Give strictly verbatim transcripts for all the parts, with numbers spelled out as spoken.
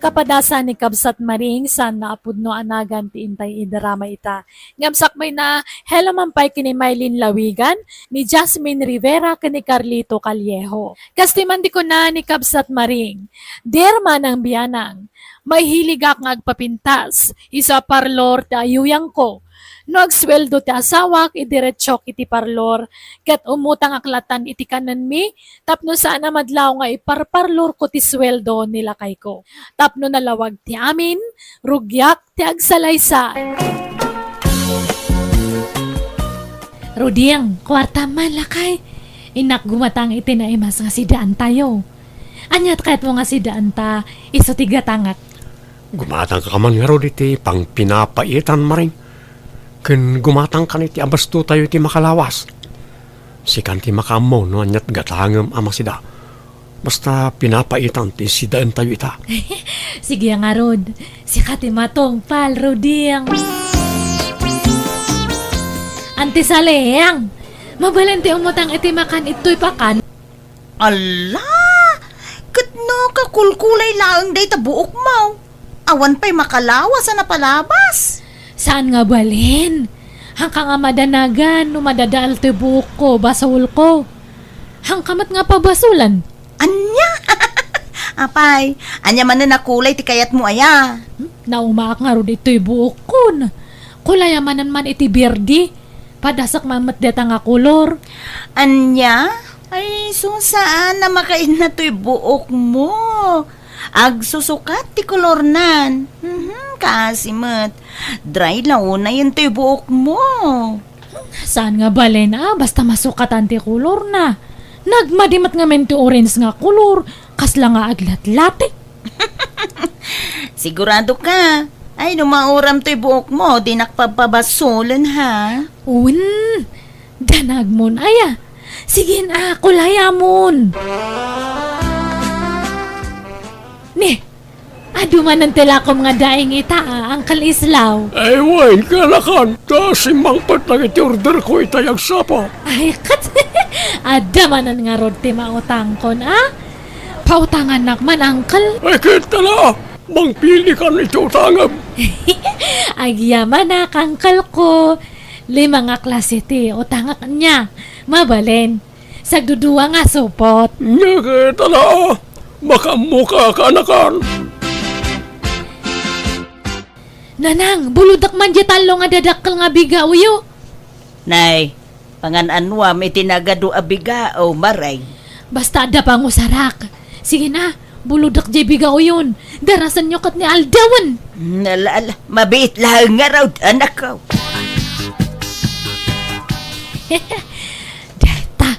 Napadasa ni Kabsat Maring saan a pudno a nagan ti intay idarama ita. Ngem sakbayna, hello man pay ken ni Mylene Lawigan, ni Jasmine Rivera ken ni Carlito Callejo. Kas ti man ti kuna ni Kabsat Maring, Dear Manang Bianang, maihiligak nga agpapintas isu a parlor ti ayuyangko. No agsueldo ti asawak, idiretsok iti parlor, ket umutangak latan iti kanenmi tapno saan a madlaw nga iparparlorko ti sueldo ni lakayko. Tapno nalawag ti amin, rugiak ti agsalaysay. Ruding, kuartam man, lakay. Innak gumatang iti naimas nga sidaantayo. Ania ti kayatmo nga sidaanta isu ti gatangak? Gumatangka man ngarud iti pangpinapaitan, Maring. Ken gumatangkan iti abastotayo iti makalawas. Sikan ti makaammo no aniat gatangem a masida. Basta pinapaitan ti sidaentayo ita. Sige ngarud, sika ti matungpal, Ruding. Anti Saleng, mabalin ti umutang iti makan ittoy pakan? Ala! Ket no kakulkulay laeng dayta buokmo, awan pay makalawas a napalabas. Saan nga balin? Hanka nga madanagan no madadael toy buokko, basolko. Hanka met nga pabasolan. Ania? Apay, ania manen a kulay ti kayatmo aya? Hmm? Naumaak ngarud itoy buokkon. Kulay a manen man iti birdi. Padasek man met dayta nga kolor. Ania? Ay, isu saan a makainna toy buokmo. Agsusukat ti kolornan. Mhm, kaasi met. Dry law na yun toy buokmo. Saan nga balin a, basta masukatan ti kolorna. Nagmadi met ngamin ti orange nga kolor, kasla nga aglatlati. Sigurado ka? Ay, no mauram toy buokmo, dinak pabpabasolen, ha? Wen, danagmon aya. Sige na, kulayamon. Ni, adu manen ti lakom nga daing ita, a, Uncle Islaw. Ay, wen, kanakan, ta simmangpet lang iti orderko itay agsapa. Ay, ket, adda manen ngarud ti mautangkon, a? Pautangannak man, Uncle. Ay, ket tala, mangpilikan iti utangem. Agyamanak, Uncle ko. Lima nga klase ti utangak nia. Mabalin. Sagdudua nga supot. Nia ket, ala, makaammoka, kanakan. Nanang, bulodek man diay tallo nga dadakkel nga bigaoyo. Nay, pangan-anuam iti nagadu a bigao, Maring. Basta adda pangusarak. Sige na, bulodek diay bigaoyon. Darasenyo ket ni aldawen. Mm, ala, ala, mabiit laeng ngarud, anakko. Dayta,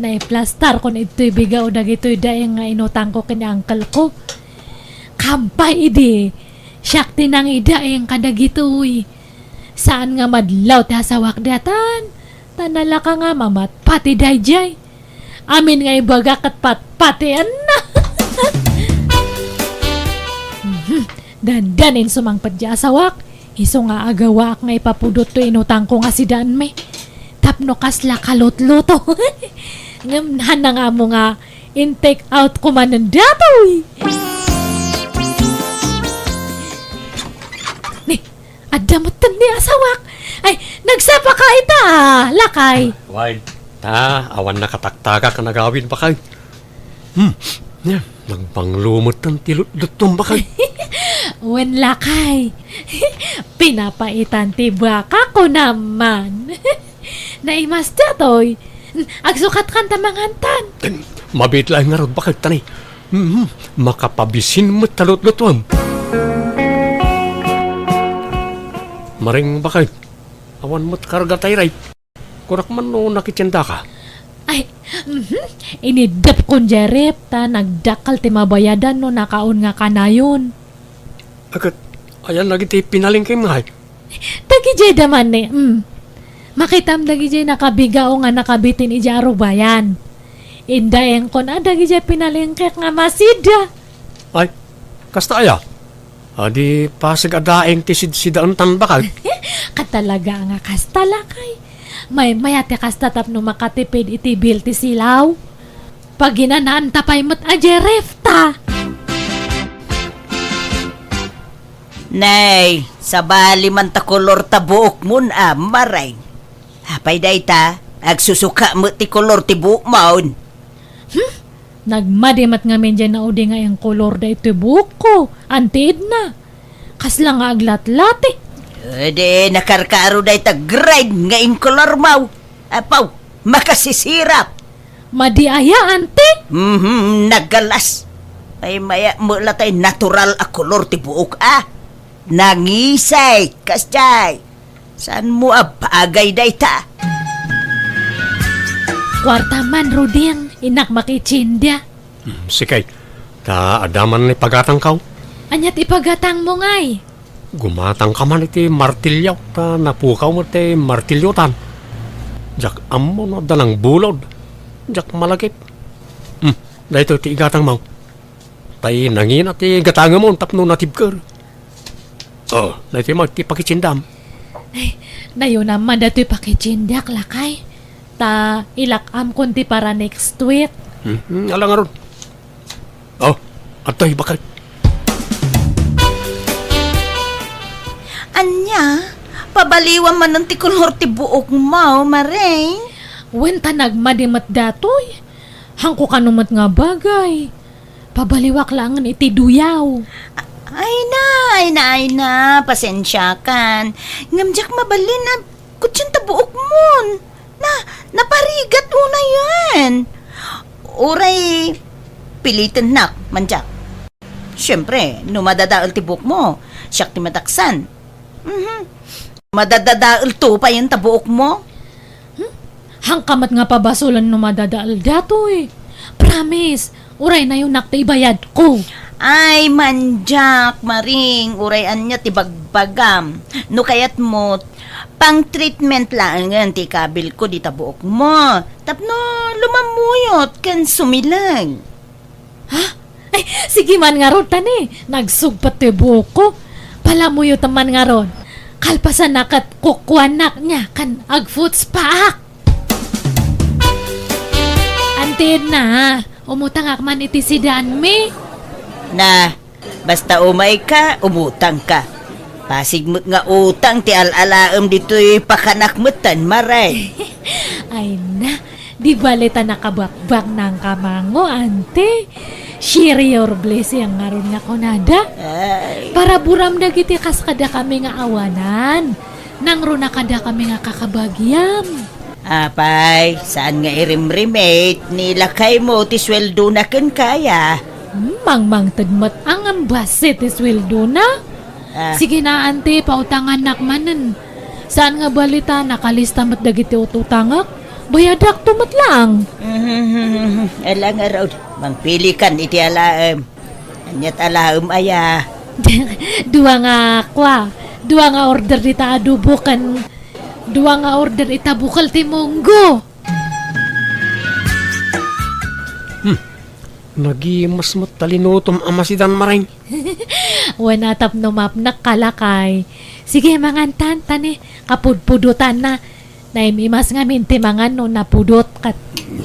naiplastarkon idtoy bigao dagitoy daing nga inutangko ken ni uncle ko. Kampay idi, siak ti nangidaing kadagitoy. Saan nga madlaw ti asawak daytan, ta nalaka nga mamatpati daydiay. Amin nga ibaga ket patpatienna. Mhm. Dandanin sumangpet diay asawak, isu nga agawaak nga ipapudot toy inutangko nga sidaanmi. Tapno kasla kalutluto. Ngem haanna nga ammo nga in-take out ko manen datoy. Ni, adda metten ni asawak. Ay, nagsapa ka ita, lakay. Wen, ta, awan nakataktakak a nagawid, bakay. Hmm, nia, nagbanglo metten ti lutlutom, bakay. Wen, lakay. Pinapaitan ti baka ko naman. Naimas datoy. Agsukatkan ta mangantan. Mabiit laeng ngarud, bakay, ta ni. Mhm, makapabisin met ta lutlutom. Maring, bakay, awan met karga tay ref. Kunak man no nakitiendaka. Ay, mhm, iniddepkon diay ref ta nagdakkel ti mabayadan no nakaon nga kanayon. Ket, ayan dagiti pinalengkem ngay? Dagidiay da manen, mm. Makitam dagidiay nakabigao nga nakabitin idiay arubayan. Indaengkon a dagidiay pinalengkek nga masida. Ay, kasta aya? Adi pasig a daing ti sidsidaantan, bakay? Katalaga nga kasta, lakay. Maymay a ti kasta tapno makatipid iti bill ti silaw. Paginanaanta pay met a diay ref ta. Nay, sabali man ta kolor ta buokmon a, Maring. Apay dayta, agsusuka met ti kolor ti buokmon. Hmm? Nagmadi met ngamin diay naudi nga inkolor daytoy buokko, Auntie Edna. Kasla nga aglatlati. Edi, nakarkaro dayta grade nga inkolormo. Apaw, makasisirap. Madi aya, Auntie? Mhm, naggalas. Ay, maya, mula tay natural a kolor ti buok, ah. Nangisay, kasjay. Saanmo a bagay dayta? Kuarta man, Ruding, innak makitsindia. Hmm, sige. Ta adda man ipagatangko. Ania ti ipagatangmo ngay? Gumatangka man iti martilyo, ta napukaw met ti martilyotan. Diak ammo no adda nangbulod. Diak malagip. Hmm, daytoy ti igatangmo. Tay nangina ti gatangemon tapno natibker. Oh, daytoy met ti pakitsindam. Ay, nayonam man daytoy pakitsindiak, lakay. Ta ilak-amkon ti para next week. Hmm, hmm, ala ngarud. Oh, adtoy, bakit? Ania? Pabaliwam manen ti kolor ti buokmo, Maring? Wen, ta nagmadi met datoy. Hanko kano met nga bagay. Pabaliwak laengen iti duyaw. Ay na, ay na, ay na, pasensiakan. Ngem diak mabalin a kutsen ta buokmon. Na, naparigat unayen. Uray, pilitennak, Mandiak. Siempre, no madadael ti buokmo, siak ti madaksan. Mhm. Madadadaelto payen ta buokmo? Hmm? Hanka met nga pabasolen no madadael datoy. Promise, uray nayonak ta ibayadko. Ay, Mandiak, Maring, uray ania ti bagbagam. No kayatmo, pang-treatment laengen ti ikabilko dita buokmo. Tapno lumammuyot ken sumileg. Ha? Ay, sige man ngarud, tani. Nagsugpet toy buokko. Palamuyotem man ngarud. Kalpasanna ket kukuanak nia ken agfoot spaak. Auntie Edna, umutangak man iti sidaanmi. Na, basta umayka, umutangka. Pasig met nga utang ti al-alaem ditoy pakanak metten, Maring. Ay na, di bale ta nakabakbak nang kamango, Auntie. Share your blessing ngarud nga kunada. Ay. Paraburam dagiti kas kadakami nga awanan. Nangruna kadakami nga kakabagiam. Apay, saan nga irimrimit ni lakaymo ti sueldona kenka aya? Hmm, mangmangted met a ngem bassit ti sueldona. Ah. Sige na, Auntie, pautangannak manen. Saan nga bali ta nakalista met dagiti ut-utangak? Bayadakto met laeng. Ala ngarud, mangpilikan iti alaem. Ania't alaem aya? Dua nga kua, dua nga order dita adobo ken dua nga order ita bukel ti munggo. Hmm. Nagimas met ta linutom a masidan, Maring. Wen, a tapno mapnek ka, lakay. Sige, mangantan, tani. Kapudpudotanna. Naim-imas ngamin ti mangan no napudot ket.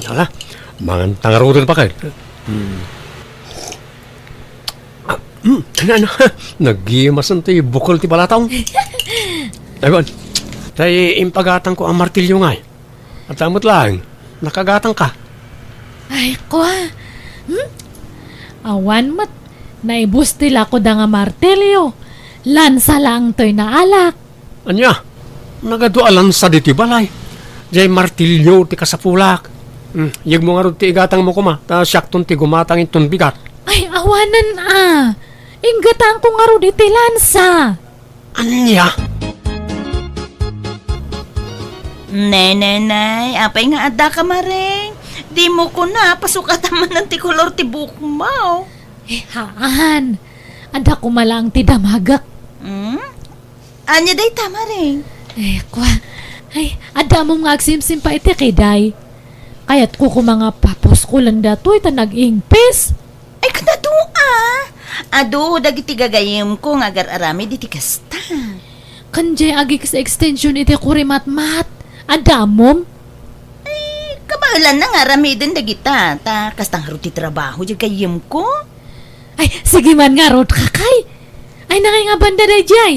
Ala, mangan ta ngaruden, bakit? Hmm. Ah, hmm, ano, ano? Nagimasen ti bukel ti balatong. Ay, wen. Tay impagatangko a martilyo ngay. Adda met laeng, nakagatangka. Ay, kua. Hmm? Awan met, naibus ti lakoda nga martilyo. Lansa laeng toy naalak. Ania? Nagadu a lansa ditoy balay. Diay martilyo ti kasapulak. Hmm, yegmo ngarud ti igatangmo koma, ta siakton ti gumatang inton bigat. Ay, awanen a. Inggatangko ngarud iti lansa. Ania? Nay, nay, nay, apay nga addaka, Maring? Dimo kuna, pasukatan manen ti kolor ti buokmo. Eh, haan. Adda koma laeng ti damagek. Hmm? Ania dayta, Maring? Eh, kua. Ay, adda ammom nga agsimsim pay iti kiday. Kayatko koma nga papuskolen datoy ta nag-ingpis. Ay, ket adu a. Adu dagiti gagayemko nga agar-aramid iti kasta. Ken diay agix-extension iti kurimatmat. Adda ammom? Ay, kabaelanna nga aramiden dagita, ta kasta ngarud ti trabaho diay gayyemko. Ay, sige man ngarud, kakay. Ay, nangay nga banda daydiay?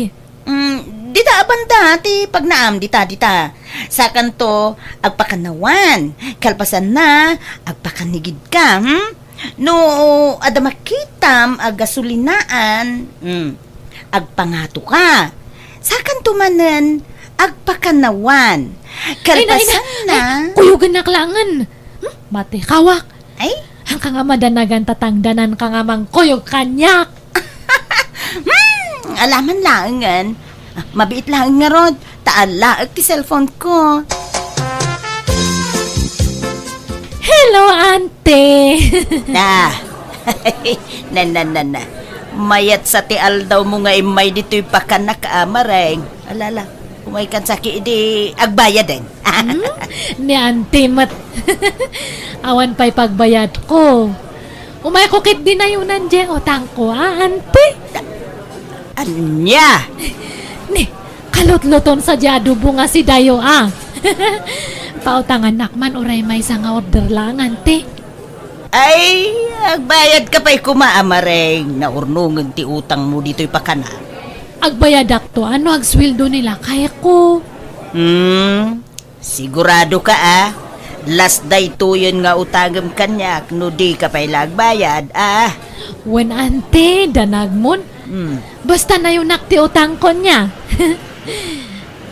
Mm, dita a banda ti pagnaam dita, dita. Sakanto, agpakannawan. Kalpasanna, agpakanigid ka, hmm? No adda makitam a gasolinaan, mm, agpangato ka. Sakanto manen, agpakannawan. Ay, na, ay, na, Kalpasanna, ay, kuyogennak laengen. Hmm? Mati, kawak. Ay? Hanka nga madanagan ta tangdananka nga mangkuyog kaniak. Hmm, alaman laengen. Ah, mabiit laeng ngarud, ta alaek ti cellphone ko. Hello, ante. Ah. Nan, nan, nan, nan. Mayat sa ti aldaw mo nga immay ditoy pakanak a mareng. Alala, umaykan sa ki idi agbayaden. Hmm? Ni ante met. Awan pay pagbayadko. Umayko ket dinayonan diay utangko, a, ante? Ania? Ni, kalutluton sa diay adobo nga sidayo, a. Pautangannak man uray maysa nga order laeng, ante. Ay, agbayad ka pay koma a mareng. Naurnongen ti utangmo ditoy pakana. Agbayadakto a no agsueldo ni lakayko. Hmm, sigurado ka, a? Las daytoyen nga utangem kaniak no di ka pay la agbayad, a? Wen, ante, danagmon. Hmm. Basta nayonak ti utangko nia.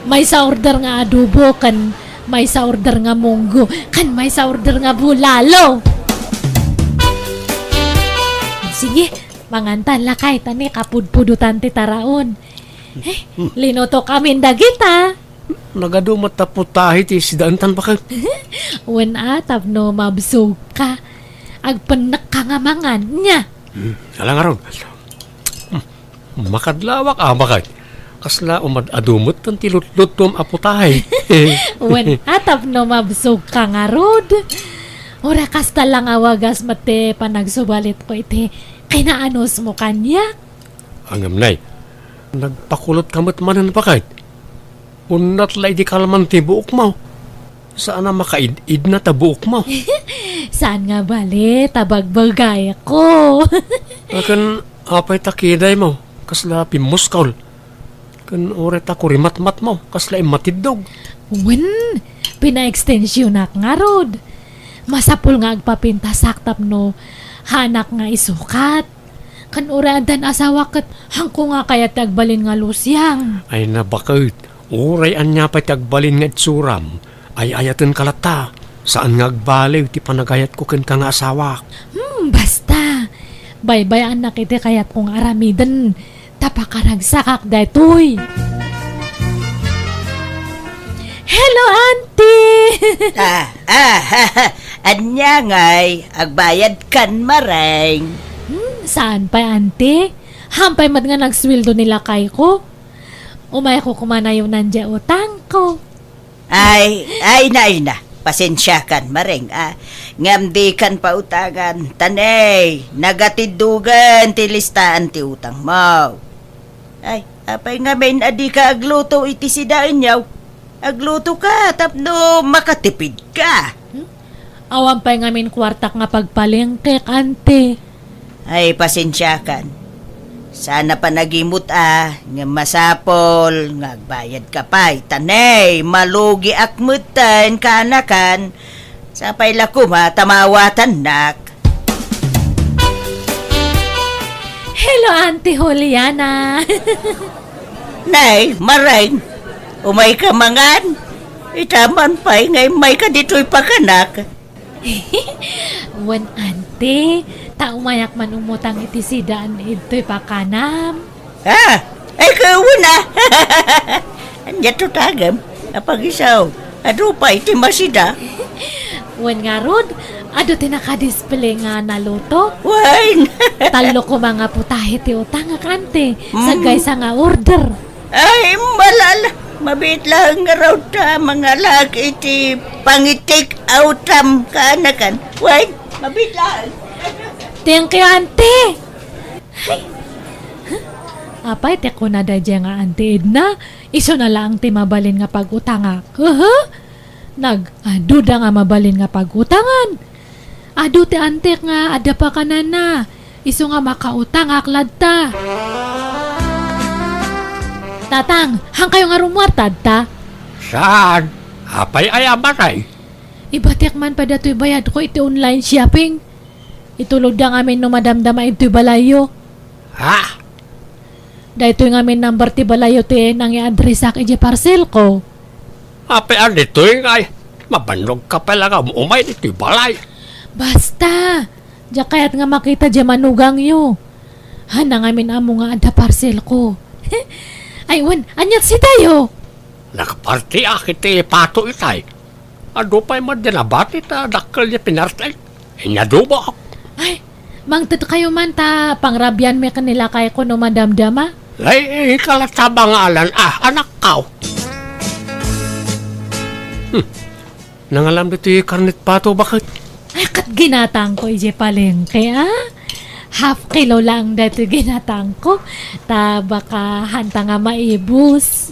Maysa order nga adobo, ken maysa order nga munggo, ken maysa order nga bulalo. Sige, mangantan lakay, ta ni kapudpudotan ti taraon. Eh, linutok amin dagita. Nagadu met a putahe ti sidaentan, baket. Wen a, tapno mabsogka. Agpennekka nga mangan, nia? Hmm, ala ngarud. Hmm, makadlawak a, baket. Kasla umad-adu metten ti lutluttom a putahe. Wen a, tapno mabsogka ngarud. Uray kasta la nga wagas met ti panagsubalitko iti kinaanusmo kaniak. Ngem, nay, nagpakulotka met manen, baket. Unnat la idi kalman ti buokmo. Saan a makaid-idna ta buokmo. Saan nga bale ta bagbagayko. Ken apay ta kidaymo? Kasla pimmuskol. Ken uray ta kurimatmatmo, kasla immatiddog. Wen, pinaekstensionak ngarud. Masapul nga agpapintasak tapno haanak nga isukat. Ken uray addan asawak ket haanko nga kayat ti agbalin nga lusiang. Ay, na, baket. Uray ania pay ti agbalin nga itsuram, ay-ayatenka latta. Saan nga agbaliw ti panagayatko kenka nga asawak. Hmm, basta. Baybay-annak iti kayatko nga aramiden. Ta pakaragsakak daytoy. Hello, auntie! Ah, ah, ania ngay, agbayad kan mareng? Hmm, saan pay, auntie? Haan pay met nga nagsueldo ni lakayko. Umayko koma nayonan diay utangko. Ay, ay na, ay na. Pasensiakan, mareng, a. Ngem dikan pautangan. Ta ne, nagatiddogen ti listaan ti utangmo. Ay, apay ngamin a dika agluto iti sidaenyo? Aglutoka tapno makatipidka. Hmm? Awan pay ngamin kuartak nga pagpalengkek, auntie. Ay, pasensiakan. Saan a panagimut a, ngem masapul nga agbayadka pay. Ta ne, malugiak metten kaanakan. Sapay la koma ta maawatannak. Hello, Auntie Juliana. Nay, mareng, umayka mangan? Ita man pay nga immayka ditoy pakanak. Wen, auntie, ta umayak man umutang iti sidaan idtoy pakanam. Ah, ay, kawen a. Ania ti utangem? Apagisaw, adu pay ti masida. Wen ngarud, adu ti nakadisplay nga naluto. Wen. Tallo koma nga putahe ti utangek, auntie. Mm. Sagaysa nga order. Ay, malala. Mabiit laeng ngarud ta mangalaag iti pangi-take outam kaanakan. Wen, mabiit laeng. Thank you, auntie. Ay. Apay ti kuna daydiay nga auntie Edna? Isuna laeng ti mabalin nga pag-utangak. Aha? Nag-aduda nga mabalin nga pag-utangan. Adu ti auntiek nga adda pakanana. Isu nga makautangak latta. Tatang, hankayo nga rummuar tatta? Saan? Apay aya, Maring? Ibatiak man pay datoy bayadko iti online shopping. Itulodda ngamin no madamdama ditoy balayyo. Ha? Daytoy ngamin number ti balayyo ti nangiadresak idiay parcelko. Apay a ditoy ngay? Mabannogka pay la nga um-umay ditoy balay. Basta, diak kayat nga makita diay manugangyo. Haanna ngamin ammo nga adda parcelko. Ay, wen, ania ti sidayo? Nakapartiak iti Pato itay. Adu pay met diay nabati ta dakkel diay pinarti. Inyadubak. Ay, mangtedkayo man ta pangrabianmi ken ni lakayko no madamdama. Ay, ikaw la ta nga alan, ah, anakkaw. Hmm. Nangalam ditoy karne ti Pato, baket? Ay, ket ginatangko idiay palengke, ah. Half kilo lang daytoy ginatangko. Ta baka haanta nga maibus.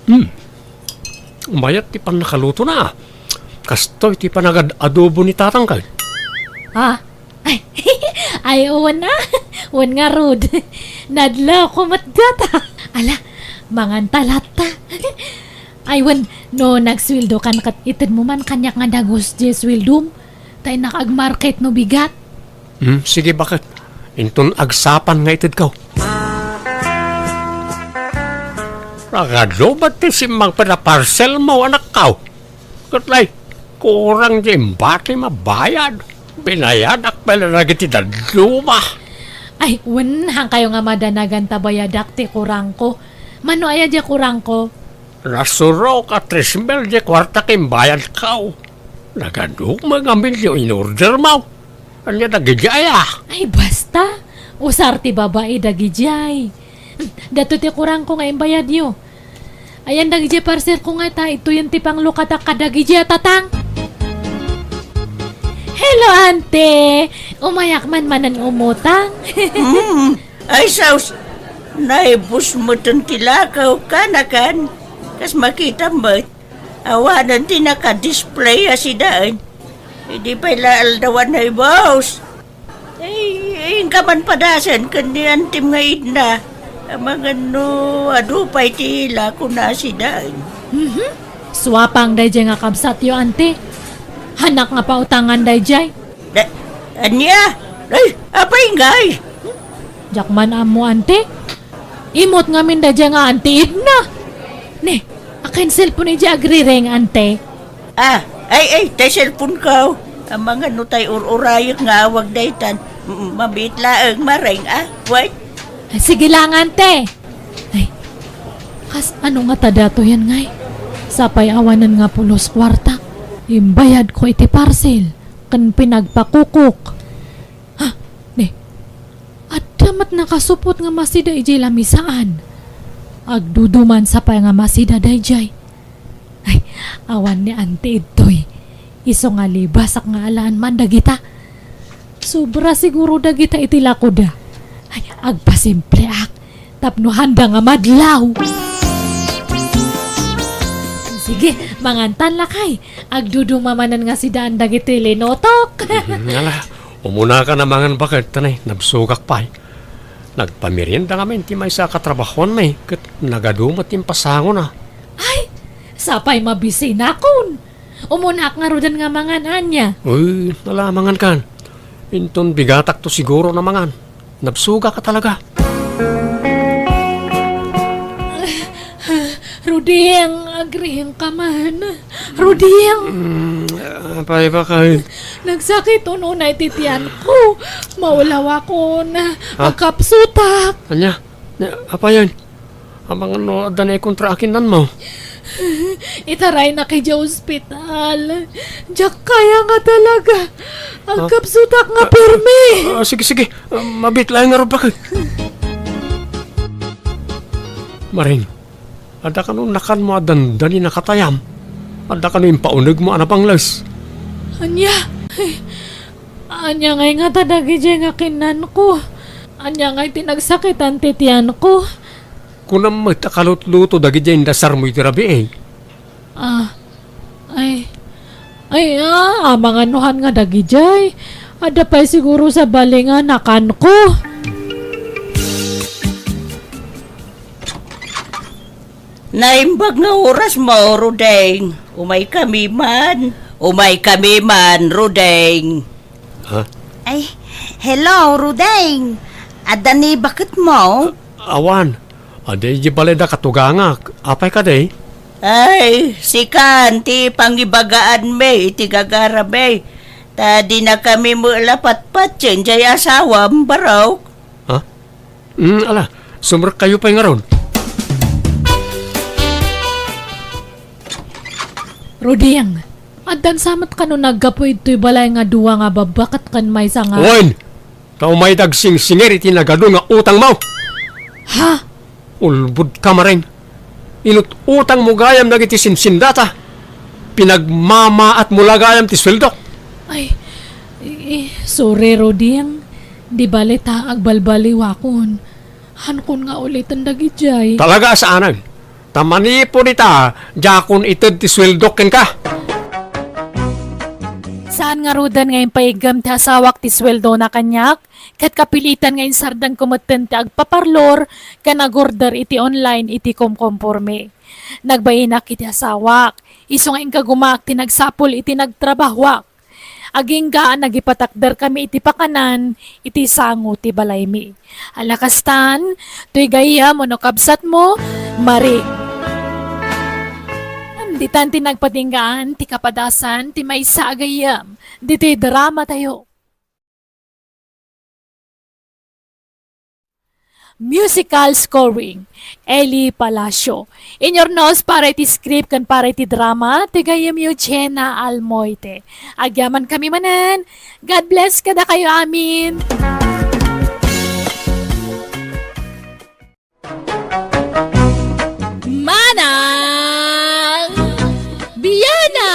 Hmm. Mayat ti pannakalutona. Kastoy ti panagad-adobo ni tatang kay. Ah? Ay, ay, wen a. Wen ngarud. Nadlawko met gata. Ala, manganta latta. Ay, wen, no nagsueldokan ket itedmo man kaniak nga dagus diay sueldom. Ta innak agmarket no bigat. Hmm, sige, baket? Inton agsapan nga itedko. Nagadu met ti simmangpet a parcelmo, anakkaw. Ket lay, kurang diay imbatim a bayad. Binayadak pay la dagiti dadduma. Ay, wen, hankayo nga madanagan ta bayadak ti kurangko. Mano aya diay kurangko? Nasurok a tres mil diay kuarta ken imbayadko. Nagadu met ngamin diay in-ordermo. Ania dagidiay a? Ay, basta. Usar ti babai dagidiay. Daytoy ti kurangko nga imbayadyo. Ayan dagidiay parcelko nga ta, ituyen ti panglukatak kadagidiay a tatang. Hello, ante! Umayak man manen umutang. Hmm. Ay, sus! Naibus meten ti lakaw, kanakan. Kas makitam met, awanen ti naka-display a sidaen. Idi pay la aldawan naibus. Ay, ay, inka man padasen ken ni antim nga idna. Amangan no adu pay ti ila kuna sidaen. Mhm. Suapang daydiay nga kabsatyo, ante. Haannak nga pautangan daydiay. Da-, ania? Ay, apay ngay? Diak man ammo, ante. Immut ngamin daydiay nga anti idna. Ne, akin cellphone idiay agriring, ante. Ah, ay, ay, tay cellphone ko. Amangan no tay ur-urayek nga awag daytan. M-, mabiit laeng, Maring, ah. Wait. Ay, sige lang, ante. Ay, kas-ano ngata daytoyen ngay? Sapay awanen nga pulos kuarta. Imbayadko iti parcel ken pinagpakukok. Ha? Ne, adda met nakasupot nga masida idiay lamisaan. Agduduman sapay nga masida daydiay. Ay, awan ni Auntie idtoy. Isu nga libasak nga alaan man dagita. Sobra siguro dagita iti lakoda. Ay, agpasimpleak tapno haanda nga madlaw. Sige, mangantan lakay. Agduduma manen nga sidaan dagiti linutok. Mhm, ala, umunaka mangan baket, ta ne, nabsogak pay. Nagpamerienda ngamin ti maysa a katrabahoanmi, ket nagadu met ti impasangona. Ay, sapay mabisinakon. Umunak ngaruden nga mangan ania. Uy, ala, mangankan. Inton bigatakto siguro a mangan. Nabsogak a talaga. Ruding, agriingka man. Ruding! Mm, apay, baket? Nagsakit unay ti tianko. Maulawakon. Ha? Agkapsutak. Ania? Ne, apayen? Amangan no adda naikontra a kinnanmo. Itaraynak idiay ospital. Diak kaya nga talaga. Agkapsutak nga permi. Ah, sige, sige. Ah, mabiit laeng ngarud, baket. Maring, adda kano nakanmo a dandani a katayam? Adda kano impaunegmo a nabangles? Ania? Ania ngay ngata dagidiay nga kinnanko? Ania ngay ti nagsakitan ti tianko? Kunam met a kalutluto dagidiay indasarmo iti rabii. Ah, ay, ay, ah, amangan no han nga dagidiay. Adda pay siguro sabali nga nakanko. Naimbag nga orasmo, Rudeng. Umaykami man. Umaykami man, Rudeng. Ha? Ay, hello, Rudeng. Adda ni baketmo? Awan. Adi, di balay da katugangak. Apay kadi? Ay, sikan ti pangibagaanmi iti gagarami. Ta dinakami met la patpatien jay asawam, barok. Ha? Mm, ala, sumrekkayo pay ngarud. Ruding, addan sa met kano naggapu ditoy balay nga dua nga babbaket ken maysa nga Wen! Ta umay dagsingsingir iti nagadu nga utangmo. Ha? Ulbodka, Maring. Inut-utangmo gayam dagiti sinsindata. Pinagmamaatmo la gayam ti sueldok. Ay, i-, i-, sorry, Ruding. Di bale ta agbalbaliwakon. Hankon nga uliten dagidiay. Talaga a saanen. Ta manipud ita, diakon ited ti sueldok kenka. Saan ngaruden nga impaiggem ti asawak ti sueldona kaniak? Ket kapilitan nga insardengko metten ti agpaparlor ken agorder iti online iti komkomporme. Nagbainak iti asawak, isu nga inkagumaak ti nagsapul iti nagtrabahoak. Agingga a nagipatakderkami iti pakanan iti sango ti balaymi. Ala kastan, toy gayyem wenno kabsatmo, Mari. Ditan ti nagpatinggaan ti kapadasan ti maysa a gayyem ditoy drama tayo. Musical scoring, Eli Palacio. Inyurnos para iti script ken para iti drama, ti gayyemyo Jenna Almoite. Agyamankami manen. God bless kadakayo amin. Manang Biana!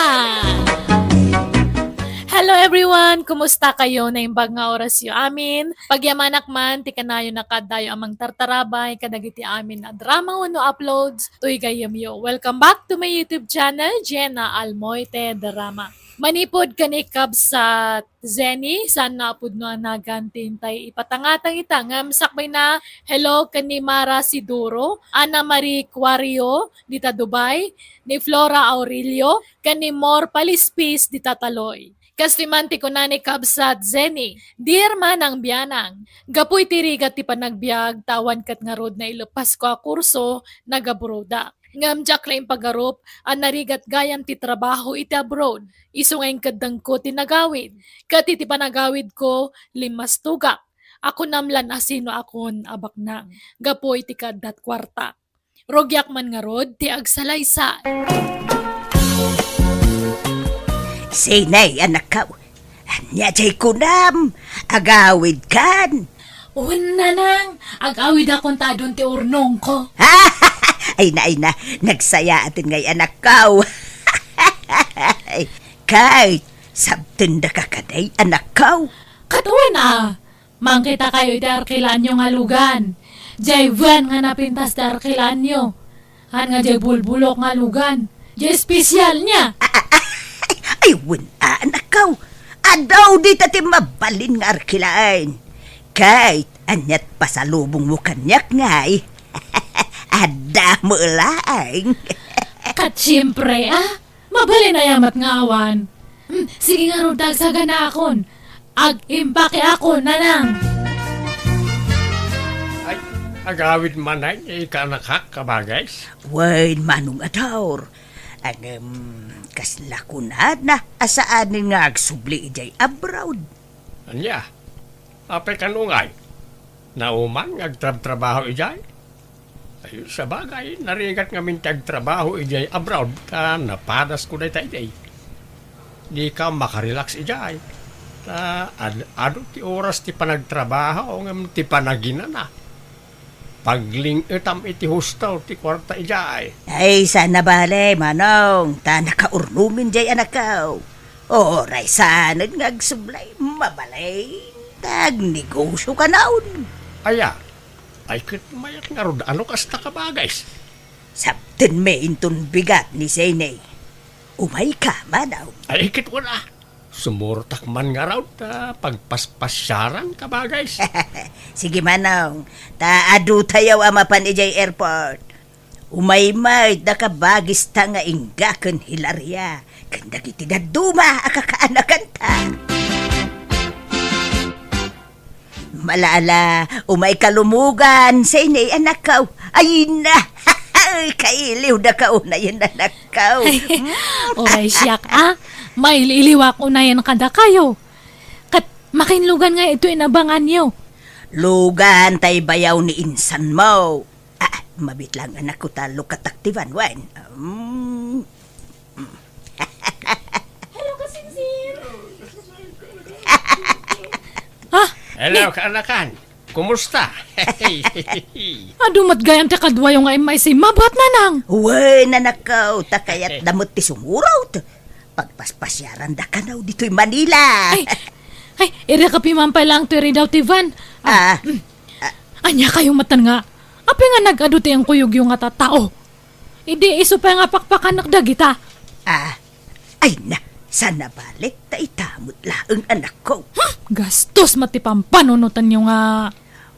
Hello everyone! Kumusta kayo? Naimbag nga orasyo amin. Pagyamanak man ti kanayon a kaaddayo a mangtartarabay kadagiti amin a drama wenno uploads, toy gayyemyo. Welcome back to my YouTube channel, Jenna Almoite Drama. Manipud ken ni Kabsat Zenny, saan nga a pudno a nagan ti intay ipatangatang ita, ngem sakbayna, hello ken ni Mara Siduro, Ana Marie Cuario, dita Dubai, ni Flora Aurelio, ken ni Mor Palispis, dita Taloy. Kastoy man ti kuna ni Kabsat Zenny, Dear Manang Bianang, gapu iti rigat ti panagbiag, ta awan ket ngarud naileppasko a kurso, nagabroadak. Ngem diak la impagarup a narigat gayam ti trabaho iti abroad. Isu nga inkeddengko ti nagawid. Ket iti panagawidko, limmastugak. Akunam lan a sinoakon a baknang gapu iti kaaddat kuarta. Rugiak man ngarud ti agsalaysay. Sinay, anakko? Ania jay kunam? Agawidkan? Wen, nanang, agawidakon ta adun ti urnongko. Ay na, ay na, nagsayaaten ngay anakko. Kay, sabtendaka kadi anakko? Ket wen a, mangkitakayo iti arkilaanyo nga lugan. Jay wen nga napintas ti arkilaanyo. Haan nga jay bulbulok nga lugan. Jay espesial niya. Ay, wen a, anakko. Adu dita ti mabalin nga arkilaan. Kay, aniat pasalubongmo kaniak ngay? Adda met laeng. Ket siempre, a. Mabalin aya met nga awan. Hmm, sige ngarud ta agsaganaakon. Ag-impakeakon, nanang. Ay, agawid manen, ikanak, kabagis? Wen, Manong Ador. Ngem, kasla kunana a saanen nga agsubli idiay abroad? Ania? Apay kano ngay? Nauman nga agtrabtrabaho idiay? Ay, sabagay, narigat ngamin ti agtrabaho idiay abroad, ta napadasko dayta idiay. Dika makarelax idiay. Ta ad-, adu ti oras ti panagtrabaho ngem ti panaginana. Pagling-etam iti husto ti kuarta idiay. Ay, saan a bale, Manong, ta nakaurnomin diay anakko. Uray saanen nga agsubli, mabalin ta agnegosio kanon. Aya, ay ket mayat ngarud a no kasta, kabagis. Sabtenmi inton bigat ni Sene. Umayka, Manong. Ay ket wala. Sumurtak man ngarud ta pagpaspasiaran, kabagis. Sige, Manong. Ta adutayo a mapan idiay airport. Umaymayda kabagista nga ingga ken Hilaria, ken dagiti dadduma a kakaanakanta. Malala, umay kalumugan, Seni, anakko. Ay na, kailiwdaka unayen, anakko. Uray siak, a. Mailiiliwak unayen kadakayo. Ket makinlugan nga ito inabanganyo. Lugan tay bayaw ni insanmo. Ah, mabit lang, anakko, ta lukatak ti banwan. Mm. Hello, kasinsin. Ah, Hello, kaanakan. Kumusta? Adu met gayam ti kaduayo nga immaysima, buat nanang. Wen, anakko, ta kayatda met ti sumurot. Pagpaspasiaranda kano ditoy Manila. Ay, ay, iri kapiman pay lang to iri daw ti van. Ah, Ah. mm. Ah. Ania kayo matan nga? Apay nga nag-adu ti inkuyogyo nga tattao? Idi isu pay nga pakpakanak dagita. Ah, ay na, sana balik ta ita met laeng, anakko. Hmm, gastos met ti pampanunotanyo nga.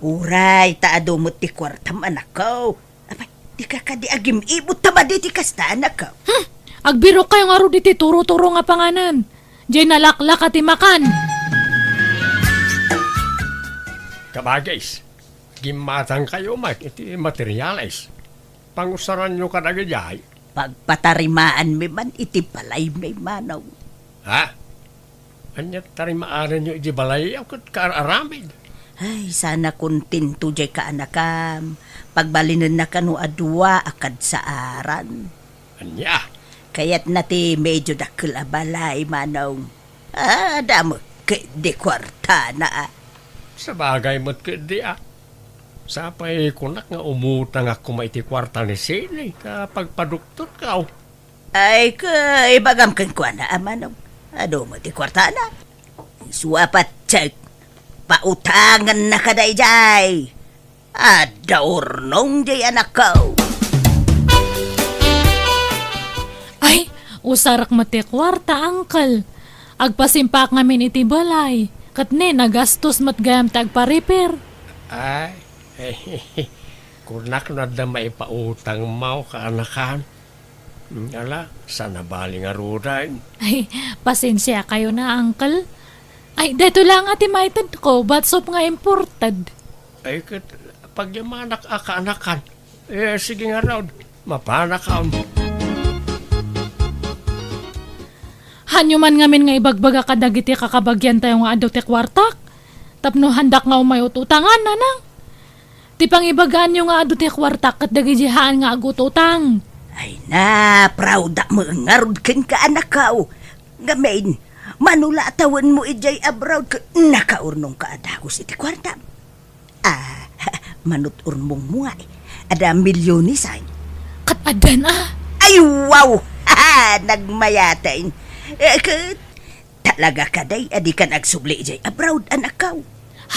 Uray, ta adu met ti kuartam, anakko. Apay, dika kadi agim-ibot ta madi ti kasta, anakko? Hmm, agbirok kayo ngarud iti turo-turo nga panganan. Jay nalaklaka ti makan. Kabagis, gimmatangkayo met iti materiales. Pangusaranyo kadagijay? Pagpatarimaanmi man iti balaymi, manong. Ha? Ania ti tarimaanenyo iti balay a ket kaar-aramid? Ay, sana kontento jay kaanakam. Pagbalinenna kano a dua a kadsaaran. Ania? Kayatna ti medyo dakkel a balay, manong. Ah, adda met ketdi kuartana, a. Sabagay met ketdi, a. Sapay kunak nga umutangak koma iti kuarta ni Seni ta pagpadoktorko. Ay, ka, ibagam kenkuana, a, manong. Adu met ti kuartana. Isu a patse, pautangennaka dayjay. Adda urnong jay, anakko. Ay, usarek met ti kuarta, uncle. Agpasimpaak ngamin iti balay. Ket ni, nagastos met gayam ti agpa-repair. Ay, kunak no adda maipautangmo, kaanakan. Hmm, ala, sana bali ngaruden. Ay, pasensiakayo na, uncle. Ay, daytoy la nga ti maitedko, batsop nga imported. Ay, ket pagyamanak a kaanakan. Eh, sige ngarud, mapanakon. Hanyo man ngamin nga ibagbaga kadagiti kakabagiantayo nga adu ti kuartak, tapno handak nga umay ut-utangan, nanang. Ti pangibagaanyo nga adu ti kuartak ket dagiti haan nga agututang. Ay na, proud-ak met ngarud kenka, anakko. Ngamin, mano la a tawenmo idiay abroad ket nakaurnongka a dagus iti kuartam. Ah, manut-urnongmo nga, adda milyones, ay. Ket addan, a? Ay, wow! Nagmayaten. Eh, ket Talaga kadi a dikan agsubli idiay abroad, anakko?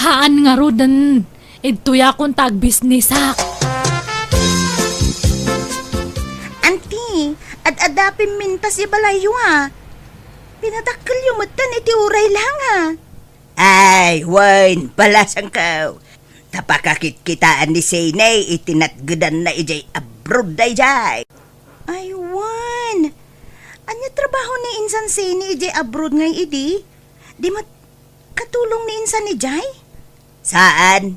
Haan ngaruden. Idtoyakon ta agbisnesak. Anti, ad-adda pimintas ibalayyo, a. Pinadakkelyo metten iti uray la nga. Ay, wen, balasangko. Ta pakakitkitaan ni Seni iti natgedanna idiay abroad daydiay. Ay, wen. Ania trabaho ni insan Seni idiay abroad ngay idi? Di met katulong ni insan idiay? Saan?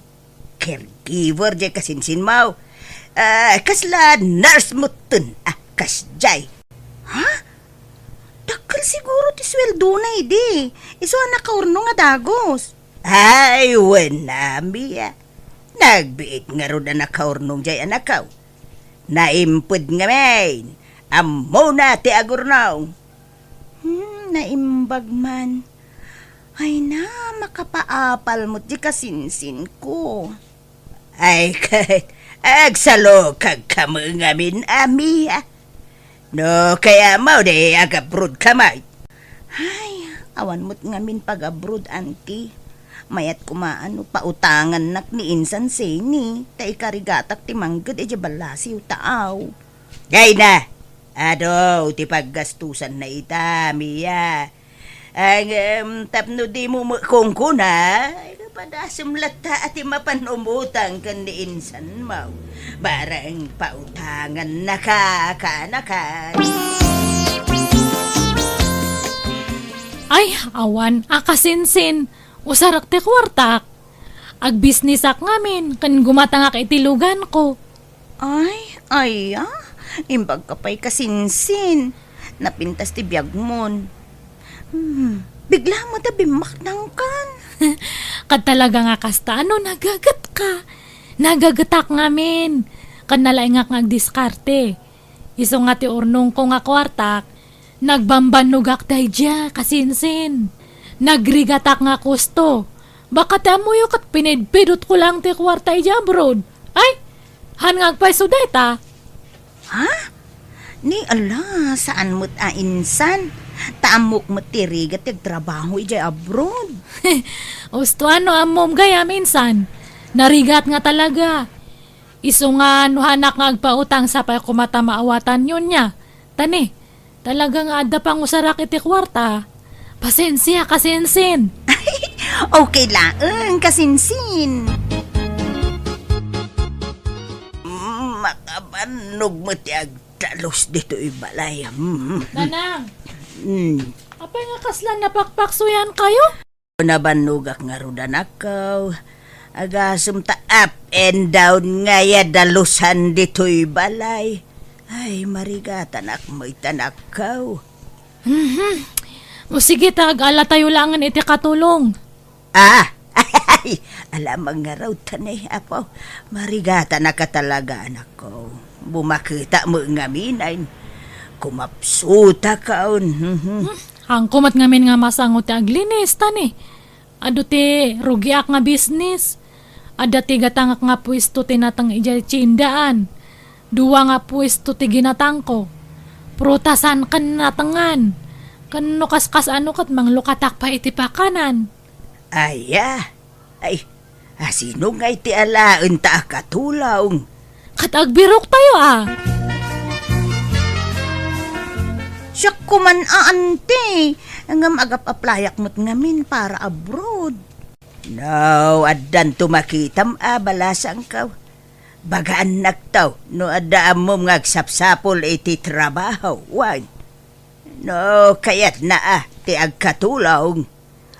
Caregiver diay kasinsinmo. Ah, kasla nurse metten. Ah, kasdiay. Ha? Dakkel siguro ti sueldona idi. Isu a nakaurnong a dagus. Ay, wen a, Mia. Nagbiit ngarud a nakaurnong diay, anakko. Naimped ngamin. Ammona ti agurnong. Hmm, naimbag man. Ay na, makapaapal met diay kasinsinko. Ay, ket agsalukagka met ngamin, a, Mia. No kayatmo, di agabroadka met. Ay, awan met ngamin pag-abroad, anti. Mayat koma no pautangannak ni insan Seni, ta ikarigatak ti mangged idiay ballasiw taaw. Ay na, adu ti paggastusanna ita, Mia. Ngem, tapno dimo met kunkuna, ay, padasem latta a ti mapan umutang ken ni insanmo. Barang pautangannaka, kaanakan. Ay, awan a kasinsin. Usarek ti kuartak. Agbisnisak ngamin ken gumatangak iti luganko. Ay, aya, imbagka pay kasinsin. Napintas ti biagmon. Hmm, bigla met a bimmaknangkan. Ket talaga nga kasta, ano, nagagetka? Nagagetak ngamin. Ken nalaingak nga agdiskarte. Isu nga ti urnongko nga kuartak, nagbambannogak daydiay, kasinsin. Nagrigatak nga kusto. Baka ti ammoyo ket pinidpidotko lang ti kuarta idiay abroad. Ay, han nga agpayso dayta? Ha? Ni ala, saan met a insan. Ta ammok met ti rigat ti agtrabaho idiay abroad. Usto, ano ammom gayam insan? Narigat nga talaga. Isu nga no hanak nga agpautang sapay koma ta maawatanyon nia. Tani, talaga nga adda pangusarak iti kuarta. Pasensia, kasinsin. Okay laeng, kasinsin. Makabannog met ti agtalus ditoy balay. Mm. Nanang, Mm. apay nga kasla napakpaksuyan kayo? Nabannogak ngarud, anakko. Agasem ta up and down ngay a dalusan ditoy balay. Ay, marigatanak met, anakko. Mhm. O sige ta, agala tayo langen iti katulong. Ah! Ay, alamang ngarud ta ne, apo. Marigatanak a talaga, anakko. Bumaketa met ngamin ay kumapsutakon. Mhm. Hmm, hangko met ngamin nga masango ti aglinis, tani. Adu ti rugiak nga bisnis. Adda ti gatangak nga puesto ti nateng idiay tiendaan. Dua nga puesto ti ginatangko. Prutasan ken natengan. Ken no kaskas-ano ket manglukatak pay iti pakanan. Aya? Ay, asino ngay ti alaenta a katulong? Ket agbirok tayo, a. Siak koman a, anti. Ngem agap-aplayak met ngamin para abroad. No, addanto makitam a balasangko. Bagaannakto no adda ammom nga agsapsapul iti trabaho, wen? No, kayatna a ti agkatulong.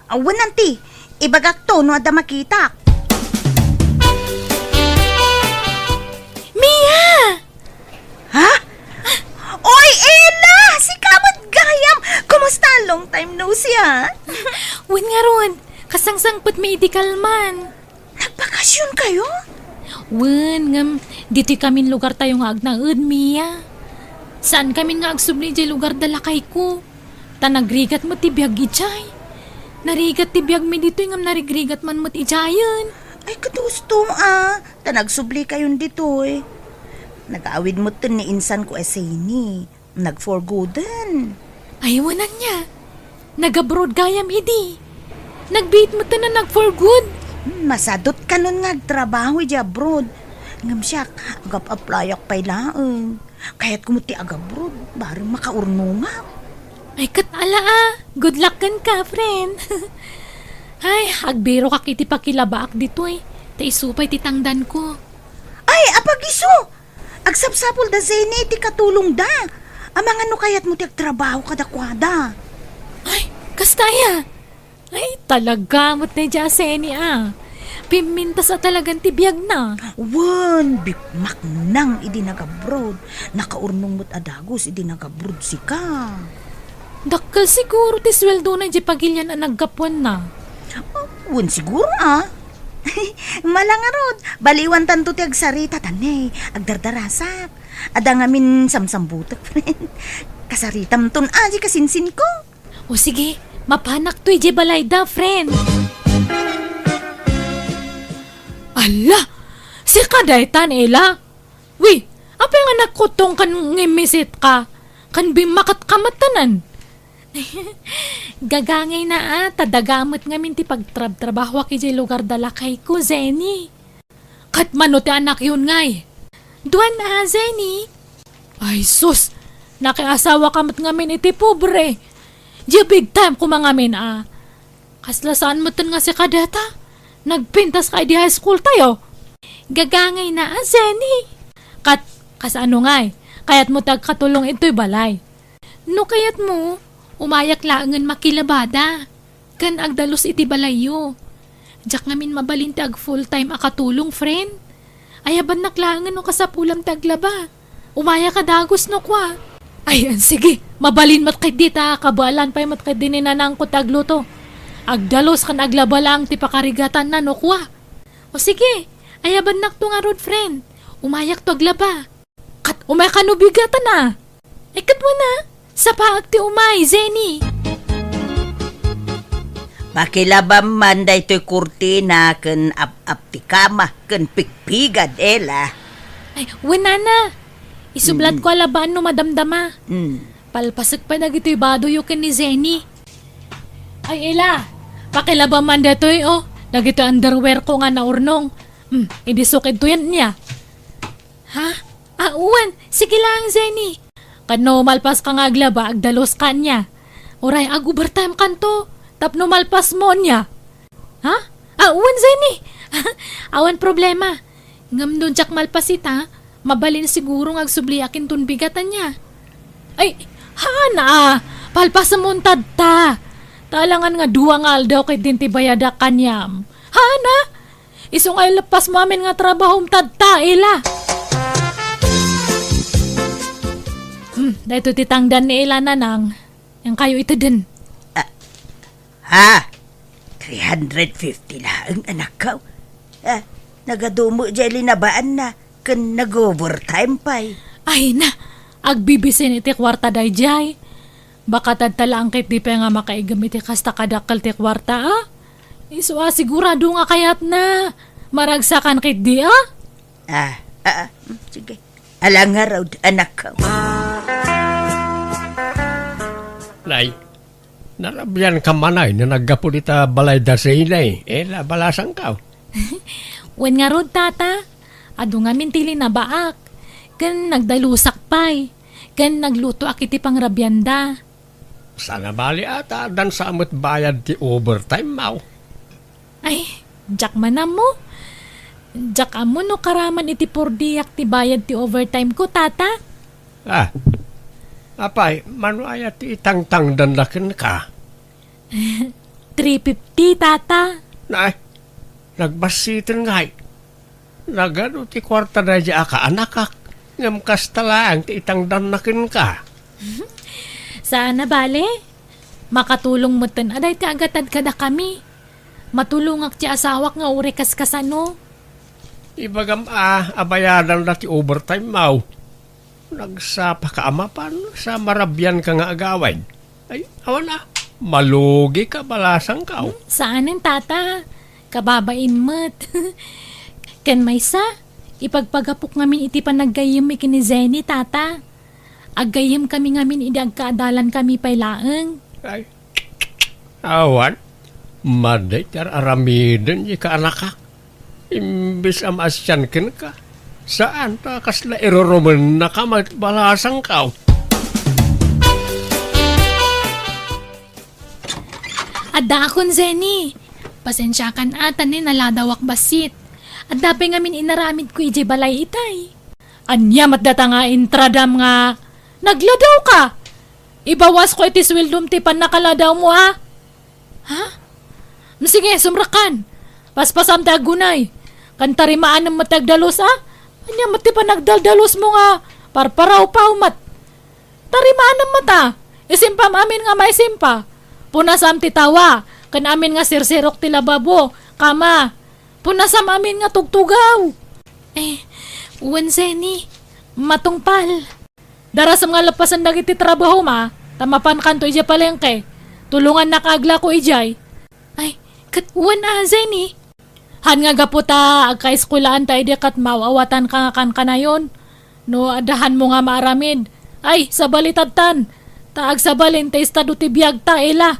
Awan, anti, ibagakto no adda makitak. Mia! Ha? Oy, Ella! Sika met gayam! Kumusta? Long time no see, ha? Wen ngarud, kasangsangpet mi idi kalman. Nagbakasyon kayo? Wen, ngem, ditoy kamin lugar tayo nga agnaed, Mia. Saan kamin nga agsubli idiay lugar da lakayko. Ta nagrigat met ti biag idiay. Narigat ti biag mi ditoy ngem narigrigat man met idiayen. Ay, kadusto, a. Ta nagsubli kayon ditoy. Nag-awid metten ni insanko a Zeni. Nagforgooden. Ay, wen ania. Nag-abroad gayam idi. Nagbiit metten a nag-for good. Hmm, masadut kanon nga agtrabaho idi abroad. Ngem siak, agap-aplayak pay laeng. Kayatko met ti agabroad, bareng makaurnongak. Ay, ket ala a. Good luck kenka, friend. Ay, agbirokak iti pakilabaak ditoy. Ta isu pay ti tangdanko. Ay, apag-isu! Agsapsapul da Zeni iti katulongda. Amangan no kayatmo ti agtrabaho kadakuada. Ay, kasta aya? Ay, talaga met daydiay a Zeni a. Pimmintas a talagan ti biagna. Wen, bimmaknang idi nagabroad. Nakaurnong met a dagus idi nagabroad sika. Dakkel siguro ti sueldona idiay pagilian a naggapuanna. Wen siguro, a. Mala ngarud, baliwantanto ti agsarita, ta ne, agdardarasak. Adda ngamin samsambutek, friend. Kasaritamton a, di kasinsinko. O sige, mapanakto idiay balayda, friend. Ala! Sika daytan, Ella? Wi, apay nga nagkutong ken ngimmisit ka? Ken bimmaket ka met tanan. Gagangayna a, ta daga met ngamin ti pagtrabtrabahoak idiay lugar da lakayko, Zeni. Ket mano ti anakyon ngay? Duan a, Zeni. Ay sus, nakiasawa ka met ngamin iti pobre. Diay big time koma ngamin a. Kasla saan metten nga sika dayta? Nagpintas ka idi high school tayo? Gagangayna a, Zeni. Kat, kasano ngay? Kayatmo ti agkatulong itoy balay? No kayatmo, umayak laengen makilabada. Ken agdalus iti balayyo. Diak ngamin mabalin ti ag full-time a katulong, friend. Ayabannak laengen no kasapulam ti aglaba. Umayak a dagus no kua. Ay, sige, mabalin met ketdi ta kabaelan pay met ketdi ni nanangko ti agluto. Agdalus ken aglaba laeng ti pakarigatanna no kua. O sige, ayabannakto ngarud, friend. Umayakto aglaba. Kat umay kano bigatan a? Ay, ket wen a, sapaak ti umay, Zenny. Pakilabam man daytoy kurtina ken ap-ap ti kama ken pigpigad, Ela. Ay, wen, nana. Isublatko a labaan no madamdama. Mm. Palpasek pay dagitoy badoyo ken ni Zenny. Ay, Ela, pakilabam man daytoy, oh. Dagitoy underwear ko nga naurnong. Hmm, idi sukid to yan niya. Ha? Ah, wen, sige lang, Zenny. Ket no malpas ka nga aglaba, agdalus ka niya. Uray, ag-overtime kanto. Tapno malpas mo niya. Ha? Ah, wen, Zenny. Awan problema. Ngem no diak malpas ita, mabalin siguro nga agsubliak inton bigatan niya. Ay, haan a, palpasem untad ta. Ta alangan nga dua nga aldaw ket din ti bayadak kaniam. Haan a, isu nga ileppas mo amin nga trabahom tadta, Ela. Hmm, daytoy ti tangdan ni Ela, Nanang. Yan kayo iteden. Ah, ha? Three hundred fifty laeng, anakko. Ah, nagadumo jay linabaanna, ken nag-overtime pay. Ay na, agbibisin iti kuarta dayjay. Baka tadta laeng ketdi pay nga makaigem iti kasta kadakkel ti kuarta, a? Isu a sigurado nga kayatna. Maragsakan ketdi, a? Ah, ah, ah, mm, sige. Ala ngarud, anakko. Nay, narabian ka manay no naggapu dita balay da Zenny, Ela, balasangko. Wen ngarud, tata, adu ngamin ti linabaak, ken nagdalusak pay, ken naglutoak iti pangrabianda. Saan a bali a ta addan sa met bayad ti overtime mo. Ay, diak man ammo. Diak ammo no karaman iti pordiak ti bayad ti overtime ko, tata. Ah, apay, mano aya ti itangtangdanna kenka? Three fifty, tata. Nay, nagbassiten ngay. Nagadu ti kuarta daydi a kaanakak, ngem kasta laeng ti itangdanna kenka. Saan a bale, makatulong metten a dayta agatad kadakami. Matulongak ti asawak nga uray kaskasano. Ibagam a, abayadanda ti overtime mo. Nagsapa ka a mapan sa marabian ka nga agawid. Ay, awan a, malugi ka, balasangko. Hmm, saanen, tata. Kababain met. Ken maysa, ipagpagapok ngamin iti panaggayyem ken ni Zenny, tata. Aggayyem kami ngamin idi agkaadalan kami pay laeng. Ay, awan, madi ti ar-aramiden di kaanakak. Imbes a maasian kenka, saan ta kasla irurumennaka met, balasangko. Addaakon, Zenny. Pasensiakan a, ta ni naladawak bassit. Adda pay ngamin inaramidko idiay balay itay. Ania met data nga intradam nga nagladaw ka? Ibawas ko iti sueldom ti pannakaladaw mo, a? Ha? Mm, sige, sumrakan. Paspasam ti agunay. Ken tarimaanem met ti agdalus, a? Ania met ti panagdaldalus mo nga parparawpaw met? Tarimaanem met, a? Isimpam amin nga maisimpa. Punasam ti tawa, ken amin nga sirsirok ti lababo, kama. Punasam amin nga tugtugaw. Eh, wen, Zenny, matungpal. Darasem nga lepasen dagiti trabahom, a, ta mapankanto idiay palengke. Tulongannak aglako idiay. Ay, ket wen a, Zenny. Haan nga gapu ta agkaeskuelaan ta idi ket maaw-awatanka nga kankanayon. No adda hanmo nga maaramid, ay, sabali tadtan. Ta agsabalin ti estado ti biagta, Ela.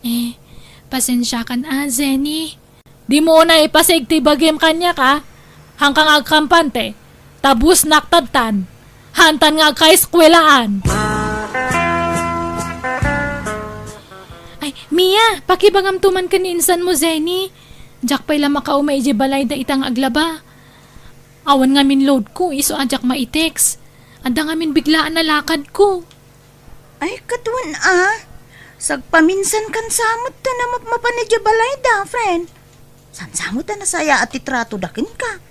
Eh, pasensiakan a, Zenny. Dimo unay ipasig ti bagim kaniak, a? Haanka nga agkampante. Ta busnak tadtan. Haantan nga agkaeskuelaan. Ay, Mia, pakibagamto man ken ni insan mo, Zenny. Diak pay la makauma idiay balay dayta nga aglaba. Awan ngamin loadko, isu a diak maitext. Adda ngamin biglaan a lakadko. Ay, kaduan a. Sagpaminsan kan samot ta na mapmapan idiay balayda, friend. Saan samot ta nasayaat ti tratoda kenka.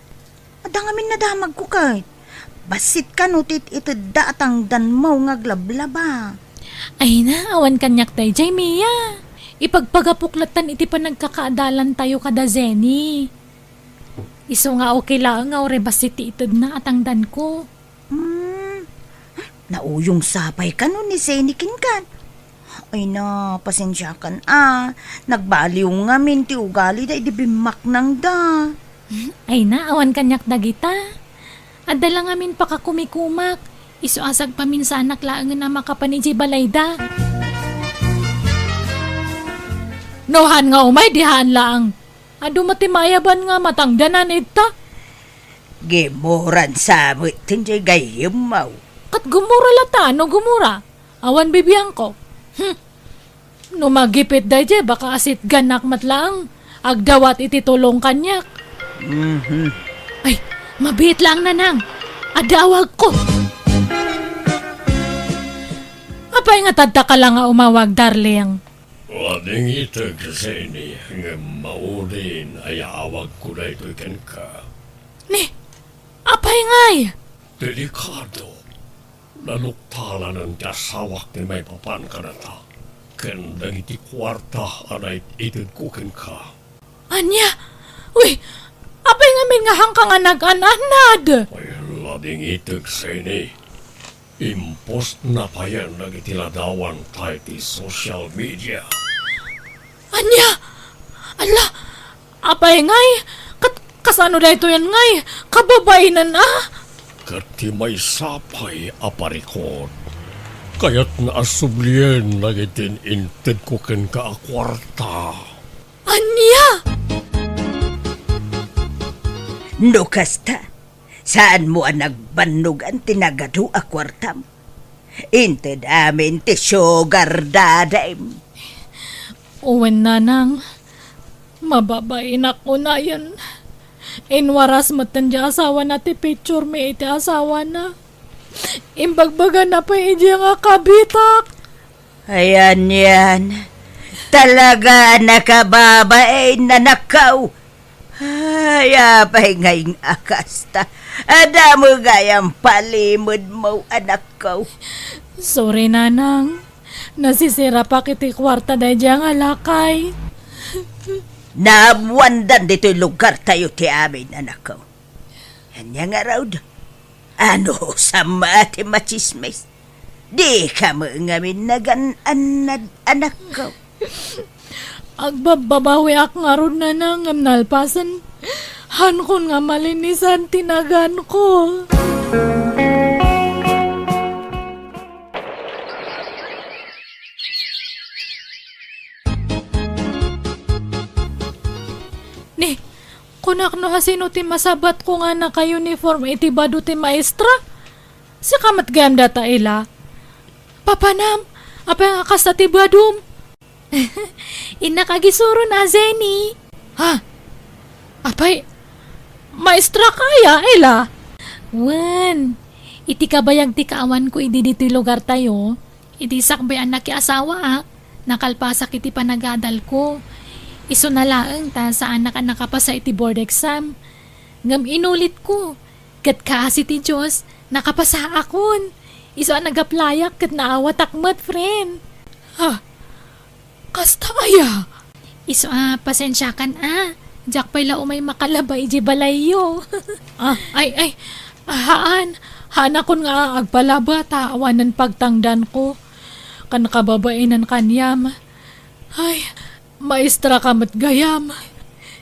Adda ngamin nadamagko ket. Bassit kano ti it-itedda a tangdanmo nga aglablaba. Ay na, awan kaniak daydiay, Mia. Ipagpagapok lattan iti panagkakaadalantayo kada Zenny. Isu nga okay laeng nga uray bassit ti itedna a tangdanko. Hmm, nauyong sapay kano ni Zenny kenkan. Ay na, pasensiakan a. Nagbaliw ngamin ti ugalida idi bimmaknangda. Ay na, awan kaniak dagita. Adda la ngamin pakakumikumak. Isu a sagpaminsanak laengen a makapan idiay balayda. No haan nga umay, di haan laeng. Adu met ti maayaban nga matangdanan ita. Gimuran sa met ti gayyemmo. Ket gumura lata, no gumura. Awan bibiangko. Hmm. No magipit daydiay, baka asitganak met laeng. Agdawat iti tulong kaniak. Mhm. Ay, mabiit laeng, Nanang. Adda awagko. Apay nga tadta ka la nga umawag, darling? Wading iteg, Zenny, ngem maudin a yaawagko daytoy kenka. Ni, apay ngay? Delikado. Naluktalanen ti asawak ti maipapan kadata ken dagiti kuarta a naititedko kenka. Ania? Uy, apay ngamin nga haanka nga nag-an-annad? Ay, lading iteg, Zenny. Impostna payen dagiti ladawanta iti social media. Ania? Ala, apay ngay? Kat-, kasano daytoyen ngay? Kababainen a? Ket ti maysa pay a parikut, kayatna a sublien dagiti intedko kenka a kuarta. Ania? No kasta, saanmo a nagbannogan ti nagadu a kuartam? Inted amin ti sugar daddy-m. Wen, Nanang, mababainak unayen. Inwaras metten ti asawana ti picture mi iti asawana. Imbagbagana pay idiay nga kabitak. Ayan yan. Talaga a nakababain, anakko. Ay, apay ngay nga kasta? Adda met gayam palimedmo, anakko. Sorry, Nanang. Nasisirapak iti kuarta daydiay nga lakay. Naammoandan ditoy lugartayo ti amin, anakko. Ania ngarud? Ano, sama ti machismis? Dika met ngamin nagan-annad, anakko. Agbabbabawiak ngarud, Nanang, ngem nalpasen. Haankon nga malinisan ti naganko. Ni, kunak no asino ti masabatko nga naka-uniform iti bado ti maestra? Sika met gayam dayta, Ela. Papanam, apay nga kasta ti badom? Innak agisuron a, Zenny. Ha? Apay, maestra ka aya, Ela? Wen, iti kabayag ti kaawanko idi ditoy lugartayo, iti sakbay a nakiasawaak, nakalpasak iti panagadalko. Isuna laeng ta saanak a nakapasa iti board exam. Ngem inulitko, ket kaasi ti Dios, nakapasaakon. Isu a nag-applyak ket naawatak met, friend. Ha? Kasta aya? Isu a, pasensiakan a. Diak pay la umay makalaba idiay balayyo. Ah, ay, ay. Haan. Haanakon nga agpalaba ta awanen pagtangdanko. Kan kababainen kaniam. Ay, maestra ka met gayam.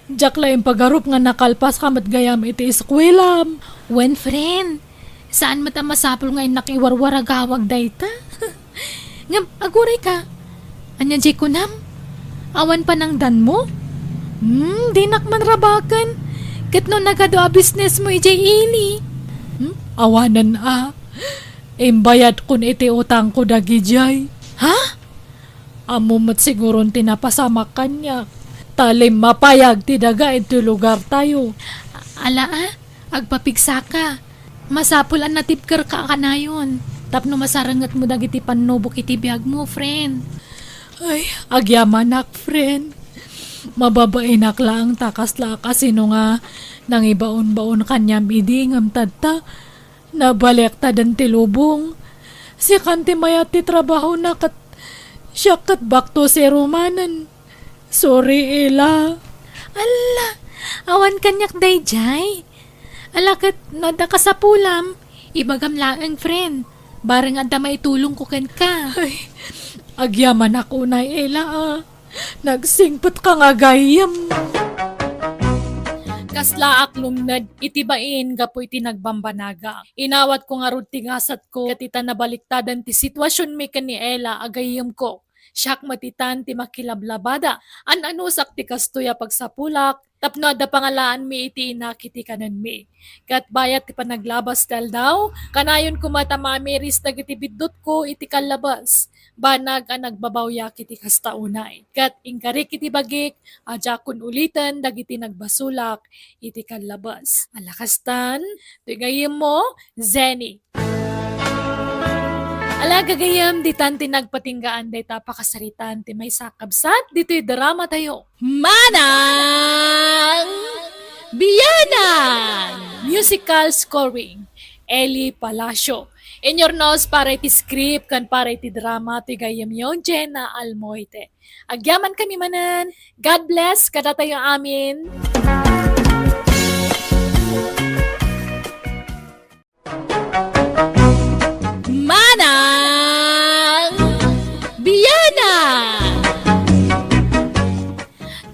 Diak la impagarup nga nakalpas ka met gayam iti eskuelam. Wen, friend, saan met a masapul nga innak iwarwaragawag dayta. Ngem, aguray ka. Ania diay kunam? Awan panangdanmo? Hmm, dinak man rabaken. Ket no nagadu a businessmo idiay ili? Hmm, awanen a. Imbayadkon iti utangko dagidiay. Ha? Ammom met siguron ti napasamak kaniak. Ta limmapayag ti daga iti lugartayo. Ala a, agpapigsaka. Masapul a natibkerka a kanayon tapno masarengetmo dagiti pannubok iti biagmo, friend. Ay, agyamanak, friend. Mababainak laeng ta kasla a kasino nga nangibaon-baon kaniam idi ngem tatta, nabaliaktadan ti lubong. Sikan ti mayat ti trabahona ket siak ket back to zero manen. Sorry, Ella. Alla, awan kaniak daydiay. Ala ket no adda kasapulam, ibagam laeng, friend. Bareng adda maitulongko kenka. Ay, agyamanak unay, Ella, a. Nagsingpetka nga gayyem. Kaslaak lumned iti bain gapu iti nagbambanaga. Inawatko ngarud ti gasatko ket ita nabaliktadan ti situasionmi ken ni Ella a gayyemko. Siak met itan ti makilablabada. An-anusak ti kastoy a pagsapulak tapno adda pangalaanmi iti inak iti kanenmi. Ket bayat ti panaglabas ti aldaw, kanayon koma ta mamiris dagiti biddutko iti kallabas. Banag a nagbabawyak iti kasta unay. Ket inkarik iti bagik a diakon uliten dagiti nagbasolak iti kallabas. Ala kastan, toy gayyemmo, Zenny. Ala gagayyem, ditan ti nagpatinggaan dayta a pakasaritaan ti maysa a kabsat ditoy drama tayo. Manang Bianang! Musical scoring, Eli Palacio. Inyurnos para iti script ken para iti drama ti gayyemyo, Jenna Almoite. Agyamankami manen. God bless kadatayo amin. Manang Bianang!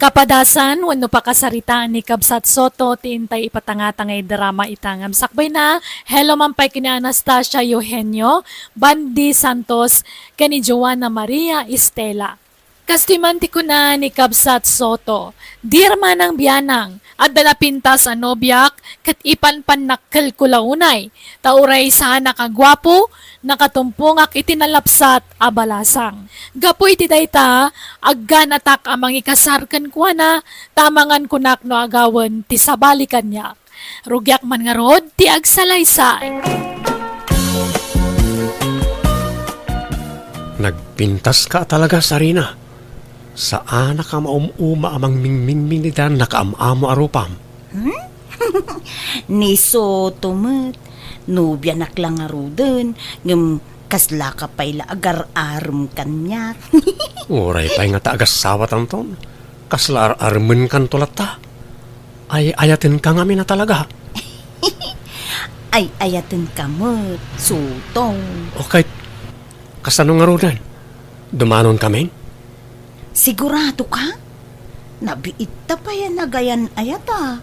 Kapadasan wenno pakasaritaan ni Kabsat Soto ti intay ipatangata nga idrama ita ngem sakbayna, hello man pay ken ni Anastasia Eugenio, Bandi Santos, ken ni Joanna Maria Estela. Kastoy man ti kuna ni Kabsat Soto, "Dear Manang Bianang, adda napintas a nobiak ket ipanpannakkelko la unay, ta uray saanak a guapo, nakatumpongak iti nalapsat a balasang. Gapu iti dayta, agganatak a mangikasar kenkuana, ta amangan kunak no agawen ti sabali kaniak." Rugiak man ngarud ti agsalaysay. Nagpintaska talaga, Sarina. Saanak a maum-uma a mangmingmingming ita nakaam-amo a rupam. Hmm? Ni Soto met, nobianak la ngaruden, ngem kaslaka pay la agar-arem kaniak. Uray pay nga ta agasawatanton, kasla ar-aremenkanto latta. Ay-ayatenka ngamin a talaga. Ay-ayatenka met, Soto. Okay, kasano ngaruden? Dumanonkamin? Sigurado ka? Nabiitta pay a nagayan-ayat a.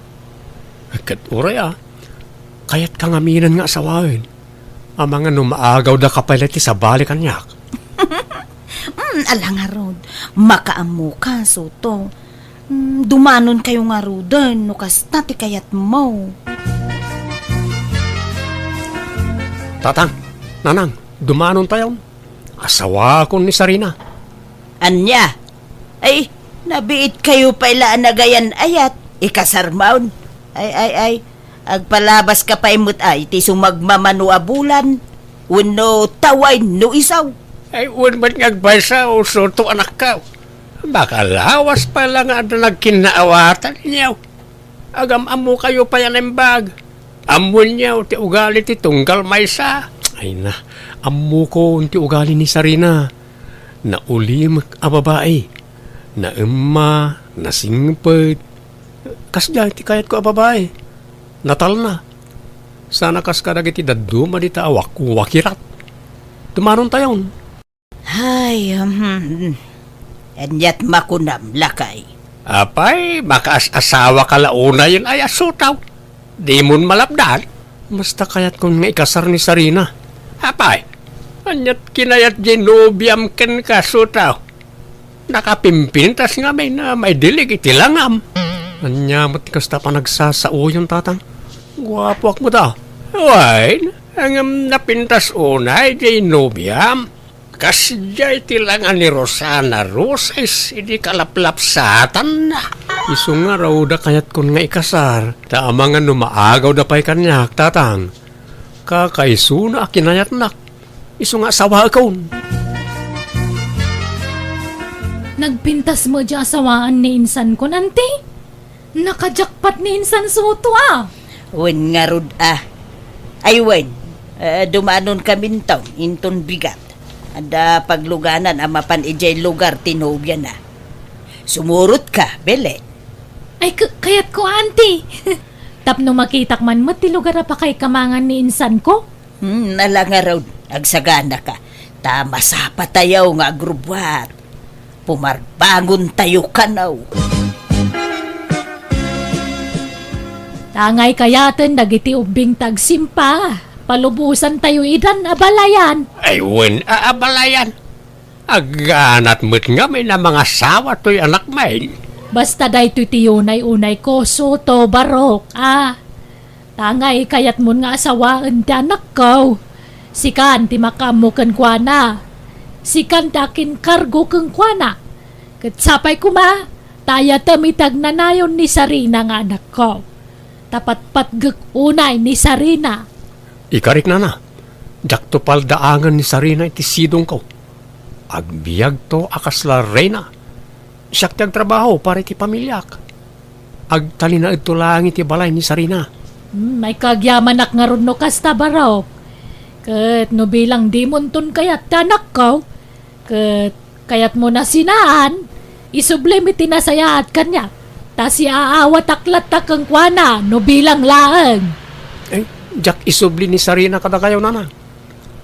Ket uray a, kayatka ngaminen nga asawaen. Amangan no maagawdaka pay la iti sabali kaniak. Mm, ala ngarud, makaammoka, Soto. Mm, dumanonkayo ngaruden no kasta ti kayatmo. Tatang, Nanang, dumanontayon. Asawakon ni Sarina. Ania? Ay, nabiitkayo pay la a nagayan-ayat. Ikasarmon. Ay, ay, ay. Agpalabaska pay met ay ti sumagmamano a bulan. Wenno taway no isaw. Ay, wen met nga agbaysa, o Soto, anakko. Makalawas pay la nga adda nagkinnaawatanyo. Agam-ammokayo pay a naimbag. Ammoenyo ti ugali ti tunggal maysa. Ay na, ammokon ti ugali ni Sarina. Naulimek a babai. Naemma, nasingpet. Kasdiay ti kayatko a babai. Natalna. Sana kas kadagiti dadduma dita a wak-, wakirat. Dumanontayon. Ay, hmm. Aniat makunam, lakay? Apay, makaas-asawaka la unayen ay a Soto. Dimon malapdan? Basta kayatkon nga ikasar ni Sarina. Apay, aniat kinayat diay nobiam kenka, Soto? Nakapimpintas ngamin a maidilig iti langam. Ania met ti kasta panagsasaoyon, Tatang? Guapoak met a. Wen, ngem napintas unay diay nobiam. Kasdiay ti langa ni Rosana Roses idi kalaplapsatanna. Isu ngarud a kayatkon nga ikasar, ta amangan no maagawda pay kaniak, tatang. Kakaisuna a kinayatnak, isu nga asawaekon. Nagpintas met diay asawaan ni insankon, anti? Nakajakpat ni Insan Soto, a. Wen ngarud, a. Ay wen, eh, dumanon kaminto inton bigat. Adda pagluganan a mapan idiay lugar ti nobiana. Sumurotka, Belen. Ay, k-, kayatko, anti. Tapno makitak man met ti lugar a pakay kamangan ni insanko. Hmm, ala ngarud, agsaganaka. Ta masapatayo nga agrubbuat. Pumarbangontayo kano. Tangay kayaten dagiti ubbing ti agsimpa, palubosantayo idan, abalayan. Ay, wen, a-, abalayan. Agganat met ngamin a mangasawa toy anakmi. Basta daytoy ti unay-unayko, Soto, Barok, a. Tangay kayatmon nga asawaen ti anakko. Sikan ti makaammo kenkuana. Sikan ti akinkargo kenkuana. Ket sapay koma, ta ayatem iti agnanayon ni Sarina nga anakko. Ta patpatgek unay ni Sarina. Ikarik, nana, diakto paldaangen ni Sarina iti sidongko. Agbiagto a kasla reyna. Siak ti agtrabaho para iti pamiliak. Agtalinaedto laeng iti balay ni Sarina. Hmm, ay kagyamanak ngarud no kasta, Barok. Ket no bilang dimonton kayat ti anakko, ket kayatmo a sinaan, isublim iti nasayaat kaniak. Ta siaawatak latta kenkuana no bilang laeng. Eh, diak isubli ni Sarina kadakayo, nana.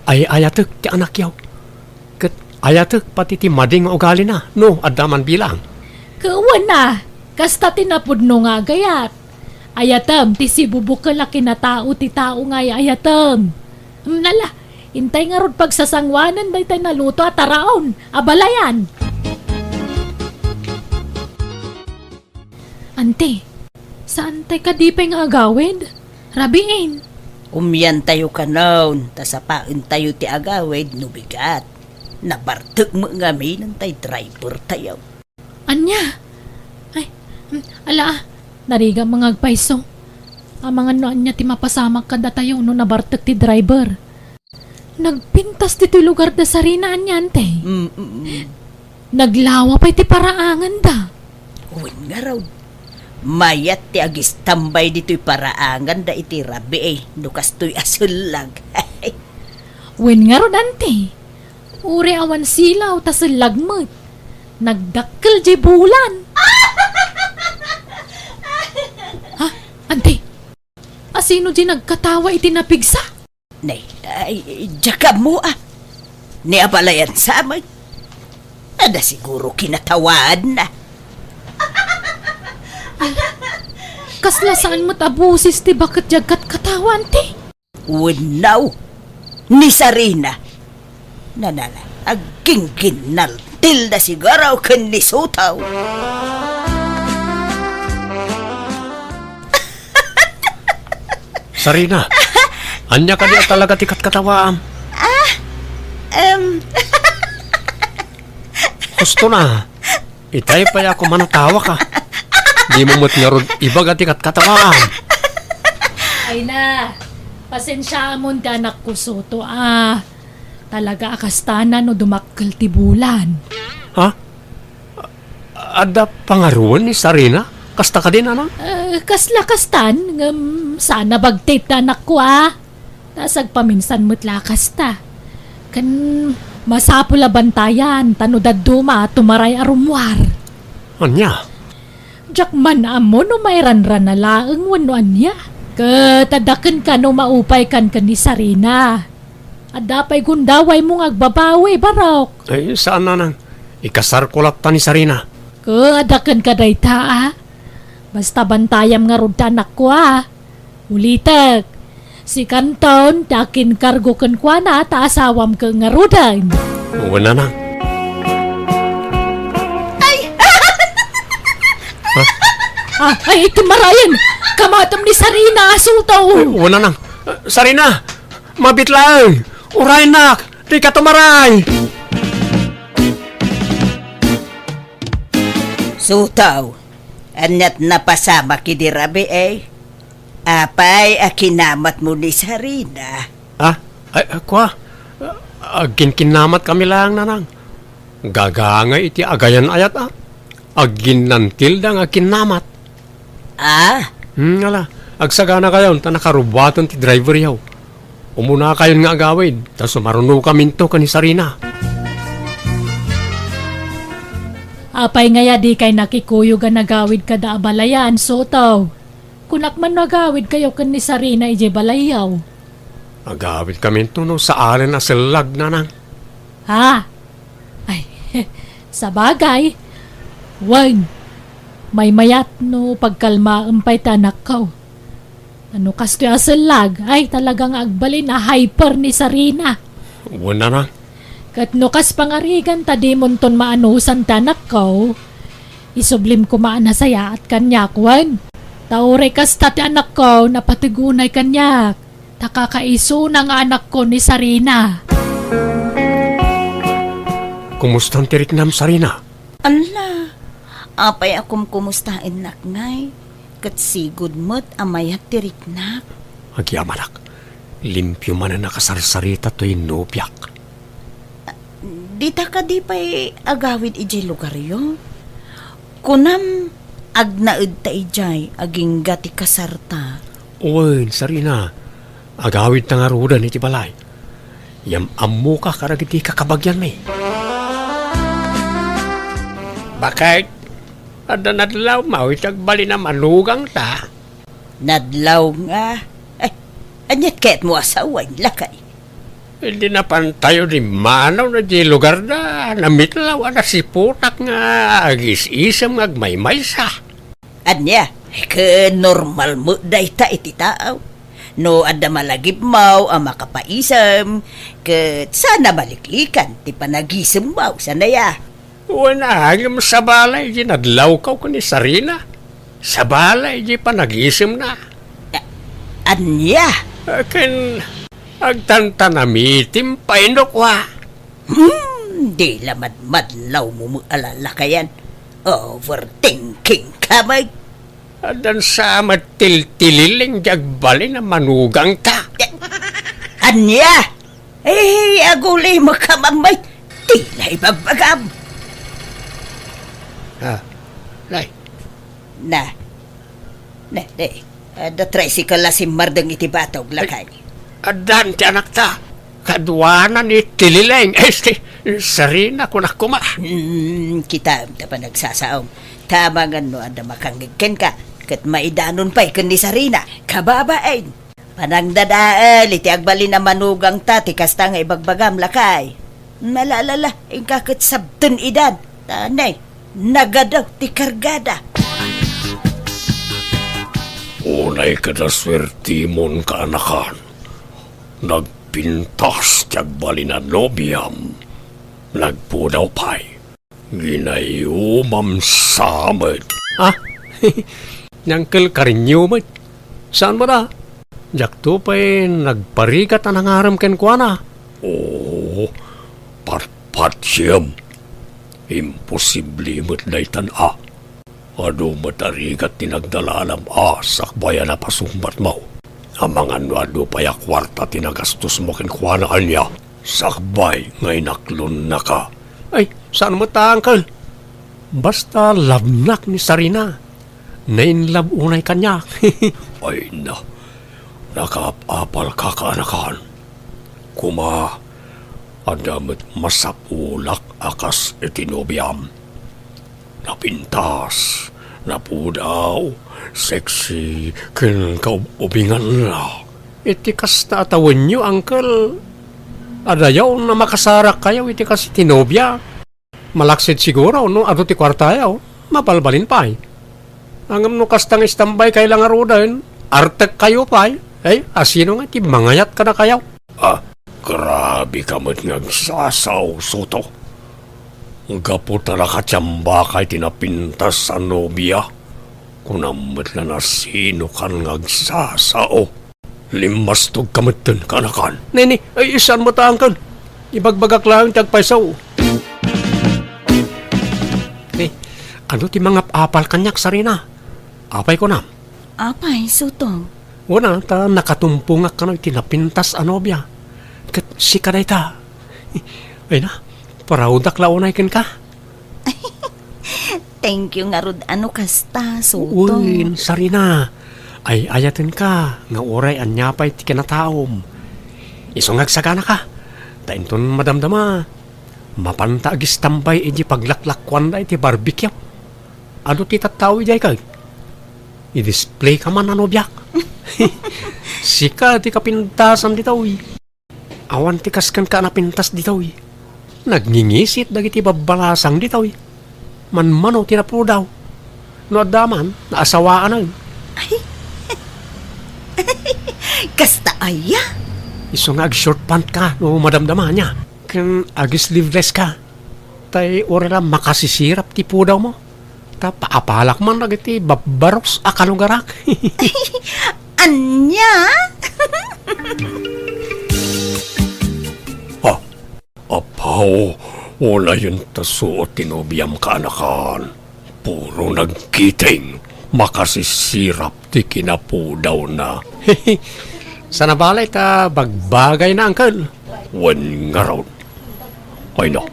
Ay-ayatek ti anakyo. Ket ayatek pati ti madi nga ugalina, no adda man bilang. Ket wen a, kasta ti napudno nga agayat. Ayatem ti sibubukel a kinatao ti tao nga ay-ayatem. Nala, intay ngarud pagsasangoanen daytay naluto a taraon, abalayan. Ante, saantay kadi pay nga agawid? Rabiin. Umiantayo kanon, ta sapaentayo ti agawid no bigat. Nabartek met ngamin tay drivertayo. Ania? Ay, mm, ala, ah, narigat nga agpayso. Amangan no ania ti mapasamak kadatayo no nabartek ti driver. Nagpintas ditoy lugar da Sarina, ania, ante? Mm, mm, mm. Naglawa pay ti paraanganda. Wen ngarud, mayat ti agistambay ditoy paraanganda iti rabii no kastoy a sellag. Wen ngarud, ante, uray awan silaw ta sellag met. Nagdakkel diay bulan. Ha? Ante, asino diay nagkatawa iti napigsa? Nay, ay, diak ammo, a. Ni abalayan sa amin. Adda siguro kinatawaanna. Ay, kasla saan met a boses ti baket diay agkatkatawa, ante? Wenno, ni Sarina. Nanala, aggingginnal. Tilda siguro ken ni Sotaw. Sarina, ania kadi a talaga ti katkatawaam? Ah, em. Husto na. Itay pay a kumanatawa ka. Dimo met ngarud ibaga ti katkatawaam. Ay na, pasensiaamon ti anakko, Soto, a. Talaga a kastana no dumakkel ti bulan. Ha? Adda pangaruan ni Sarina? Kasta kadi, nanang? Eh, kasla kastan, ngem saan a bagtit ti anakko, a. Ta sagpaminsan met la kasta. Ken masapul a bantayan, ta no dadduma, tumaray a rummuar. Ania? Diak man ammo no mairanrana laeng wenno ania. Ket adda kenka no maupaykan ken ni Sarina. Adda pay gundawaymo nga agbabawi, Barok. Ay, saan, nanang. Ikasarko latta ni Sarina. Ket adda kenka dayta, a. Basta bantayam ngarud ti anakko, a. Ulitek, sikanton ti akinkargo kenkuana ta asawam ket ngaruden. Wen, nanang. Ay! Ha? Ah, ay, iti marayen! Kamatem ni Sarina, Sotaw! Ay, wen, nanang. Sarina! Mabit laeng! Uraynak! Dika tumaray! Sotaw, Ania't napasamak idi rabii? Apay a kinamatmo ni Sarina? Ah, ay, ah, kua? Ah, agkinkinnamat kami laeng, Nanang. Gagangay iti agayan-ayat, ah. Aginnantilda nga kinnamat. Ah? Hmm, ala. Agsaganakayon ta nakarubaten ti driveryo. Umunakayon nga agawid, ta sumarunokaminto ken ni Sarina. Apay ngay a dikay nakikuyog a nagawid kada a balayan, Soto? Kunak man no agawidkayo ken ni Sarina idiay balayyo. Agawidkaminto no saalen a sellag, Nanang. Ha? Ay, sabagay. Wen, maymayat no pagkalmaem pay ti anakko. No kastoy a sellag, ay talaga nga agbalin a hyper ni Sarina. Wen, Nanang. Ket no kas pangarigan ta dimonton maanusan ti anakko, isublim koma a nasayaat kaniak, wen. Ta uray kasta ti anakko, napateg unay kaniak. Ta kakaisuna nga anakko ni Sarina. Kumustan ti riknam, Sarina? Ala, apay a kumkumustaennak ngay? Ket sigud met a mayat ti riknak. Agyamanak, limpio manen a kasarsarita toy nobiak. Dita kadi pay agawid idiay lugaryo? Kunam, agnaedta idiay agingga ti kasarta. Wen, Sarina, agawidta ngaruden iti balay. Yam-ammoka kadagiti kakabagianmi. Baket, adda nadlawmo iti agbalin a manugangta? Nadlaw nga. Ay, aniat kayatmo a sawen, lakay? Idi napantayo dimmanaw na di lugarda, namitlaw a nasiputak nga agis-isem nga agmaymaysa. Ania, ket normal met dayta iti tao. No adda malagipmaw a makapaisem, ket saan a maliklikan ti panagisemmaw, saan aya? Wen, ngem sabali idi nadlawko ken ni Sarina. Sabali idi panagisemna. A-, ania? Ken agtantanamitim pay no kua. Hmm, di la madmadlawmo met a lalakayan. Overthinking ka met. Addan sa met tiltililing di agbalin a manugangta. Ania? Eh, aguli mo ka, Mamay. Di la ibagbagam. Ah, nay. Na. Na, na. Adda tricycle a simmardeng iti batog, lakay. Ay, addan ti anakta. Kaduana ni Tilileng. Este, Sarina, kunak koma. Hmm, kitaem ta panagsasaom. Tamangan no adda makangngeg kenka, ket maidanon pay ken ni Sarina. Kababain. Panangdadael iti agbalin a manugangta ti kasta nga ibagbagam, lakay. Nalalala, inka ket sabten idan. Tanay, nagadaw ti kargada. Unay kada suertimon, kaanakan. Nagpintas ti agbalin a nobiam. Nagpudaw pay. Ginayumam sa met. Ah? Ni Uncle Carino met. Saan met a? Diakto pay nagparigat a nangarem kenkuana. Oo, patpatiem. Imposible met daytan a. Adu met a rigat ti nagdalalam a sakbay a napasungbatmo. Amangan no adu pay a kuarta ti nagastosmo kenkuana, ania? Sakbay nga inaklonnaka. Ay, saan met a, uncle. Basta labnak ni Sarina. Nainlab unay kaniak. Ay na, nakaap-apalka, kaanakan. Koma, adda met masapulak a kas iti nobiam. Napintas, napudaw, sexy, ken kaub-ubinganna. Iti kasta a tawenyo, uncle, adayaw a makasarakkayo iti kas iti nobia. Malaksid siguro no adu ti kuartayo, mabalbalin pay. Ngem no kasta nga istambaykayo la ngaruden, artekkayo pay. Ay, asino nga ti mangayat kadakayo? Ah, grabe ka met nga agsasao, Soto. Gapu ta nakatiambakay ti napintas a nobia, kunam met la no asinokan nga agsasao. Limmastog ka metten, kaanakan. Nini, ay, saan met a, uncle. Ibagbagak laeng ti agpayso. Ni, Adu ti mangap-apal kaniak, Sarina. Apay kunam? Apay, Soto? Wen a, ta nakatumpongak kano iti napintas a nobia. Ket sika dayta. Ay na, proud-ak la unay kenka. Thank you ngarud a no kasta, Soto. Wen, Sarina. Ay-ayatenka nga uray ania pay ti kinataom. Isu nga agsaganaka. Ta inton madamdama, mapanta agistambay iti paglaklakkuanda iti barbecue. Adu ti tattao idiay kay? I-display ka man a nobiak. Sika ti kapintasan ditoy. Awan ti kas kenka a napintas ditoy. Nagngingisit dagiti babbalasang ditoy. Manmano ti napudaw. No adda man, naasawaanen. Ay. Kasta aya? Isu nga ag-short pant ka no madamdama ania. Ken ag-sleeveless ka. Tay uray la makasisirap ti pudawmo. Ta paapalak man dagiti babbaros a kalugarak. Ania? Ah, apaw, unayen ta suot ti nobiam, kaanakan. Puro nagkiting, makasisirap ti kinapudawna. Sana balay ta bagbagayna, uncle. Wen ngarud. Ay na,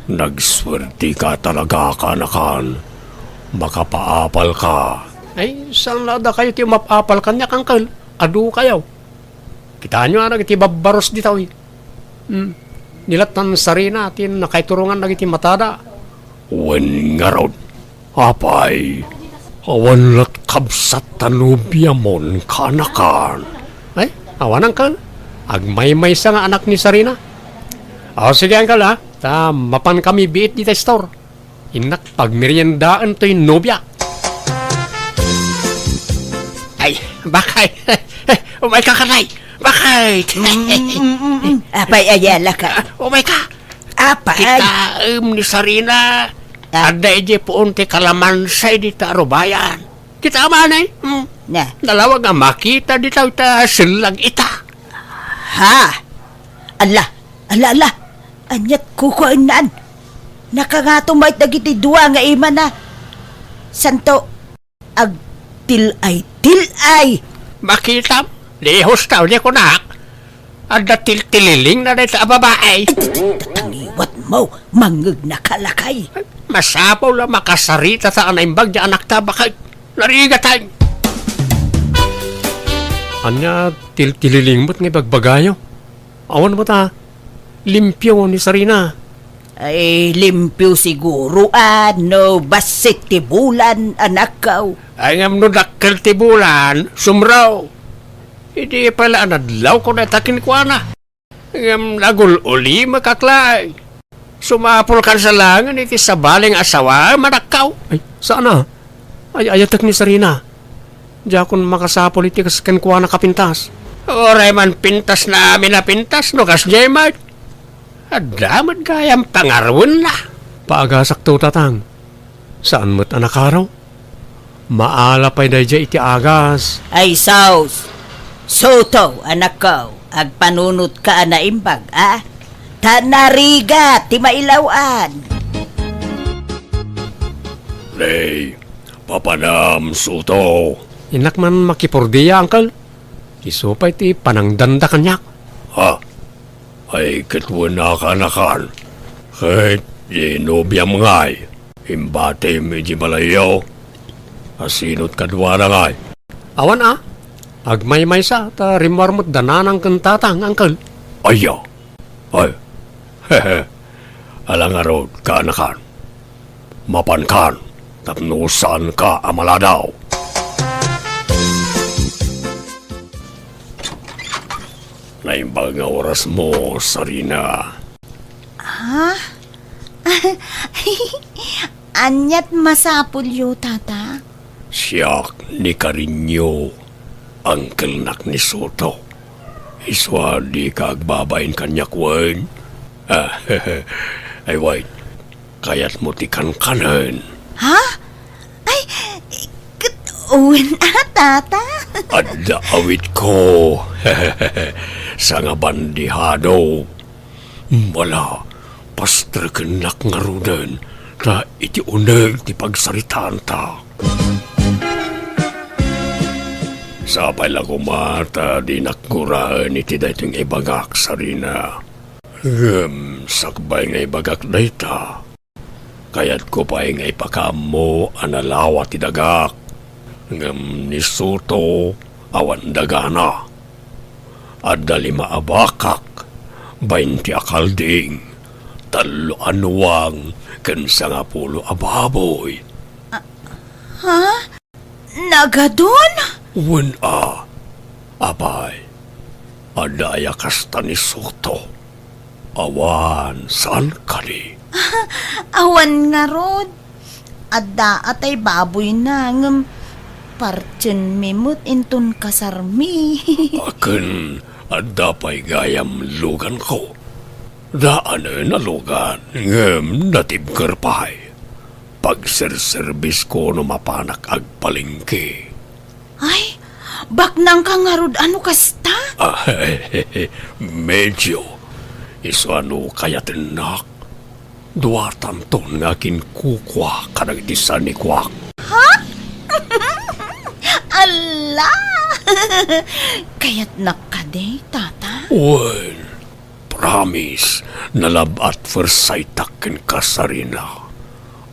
nagsuertika talaga, kaanakan. Makapaapal ka. Ay, saan la dakayo ti umap-apal kaniak, uncle? Adu kayo. Kitaenyo a dagiti babbaros ditoy. Hmm. Ni lattan Sarina ti nakaiturongan dagiti matada. Wen ngarud, apay, awan lat kabsat ta nobiamon, kaanakan. Ay, awan, uncle. Agmaymaysa nga anak ni Sarina. O, sige, uncle, ha? Ta mapankami biit dita store. Innak pagmeriendaen toy nobia. Ay, bakay. Umay ka, kanay. Bakay. Mm, mm, mm, mm. Apay, ayala ka. Umay ka. Apay. Kitaem ni Sarina. Ah. Adda idiay puon ti kalamansa idi ta arubayan. Kita man, eh. Hmm. Na. Nalawag a makita dita ita sellag ita. Ha? Ala, ala, ala. Aniat kukuennan? Nakangato met dagiti dua nga imana. Santo, agtil-ay, til-ay! Makitam, lihos ta, uli kunak. Adda tiltililingna dayta a babae. Ay, ti-, ti-, ti-, taniwat mo, mangngegna ka lakay. Masapul a makasarita ta a naimbag ti anakta, baket. Narigatan. Ania tiltililing met nga ibagbagayo? Awan met a limpio ni Sarina. Ay, limpio siguro, a, no bassit ti bulan, anakko. Ay, ngem no dakkel ti bulan, sumraw. Idi pala a nadlawko dayta kenkuana. Ngem nagul-ulimek, aklay. Sumapulkan sa laengen iti sabali nga asawaem, anakko. Ay, saan a? Ay-ayatek ni Sarina. Diakon makasapul iti kas kenkuana kapintas. Uray man pintasna amin a pintas no kasdiay met. Adda met gayam pangaruenna. Paagasakto, tatang. Saan met a nakaro? Maala pay daydiay iti agas. Ay, sus! Soto, anakko, agpanunotka a naimbag, a? Ta narigat ti mailaw-an. Nay, papanam, Soto. Innak man makipordia, uncle. Isu pay ti panangdanda kaniak. Ha? Ay, ket wen a, kaanakan. Ket di nobiam ngay, imbatim iti balayyo. Asinot kaduana ngay? Awan a. Agmaymaysa ta rimmuar met da nanang ken tatang, uncle. Aya. Ay. Hehe. Ala ngarud, kaanakan. Mapankan tapno saanka a maladaw. Naimbag nga orasmo, Sarina. Ha? Aniat masapulyo, tata? Siak ni Karinyo, angkelnak ni Soto. Isu a dika agbabain kaniak wen? Ah, ay, wait. Kayatmo ti kankanen? Ha? Ay, ket wen a, tata? Adda awitko. Sangabandihado. Mala, pastrekennak ngaruden. ta iti uneg ti pagsaritaanta. Sapay la koma ta dinak guraen iti daytoy nga ibagak, Sarina. Ngem sakbay nga ibagak dayta, kayatko pay nga ipakaammo a nalawa ti dagak. Ngem ni Soto, awan dagana. Adda lima a bakak, baynte a kalding, tallo a nuang, ken sangapulo a baboy. Ha? Nagadun? Wen a, apay, adda aya kasta ni Soto? Awan, saan kadi? Awan ngarud. Adda a tay baboyna, ngem partienmi met inton kasarmi. Ken adda pay gayam luganko. Daanen a lugan, ngem natibker pay. Pagserserbisko no mapanak agpalengke. Ay, baknangka ngarud a no kasta? Ah, medyo. Isu a no kayatennak, duatanton nga kinkukua kadagiti sanikuak. Ha? Ala! Kayatnak kadi, Tata? Wen, promise, na love at first sight-ak kenka, Sarina.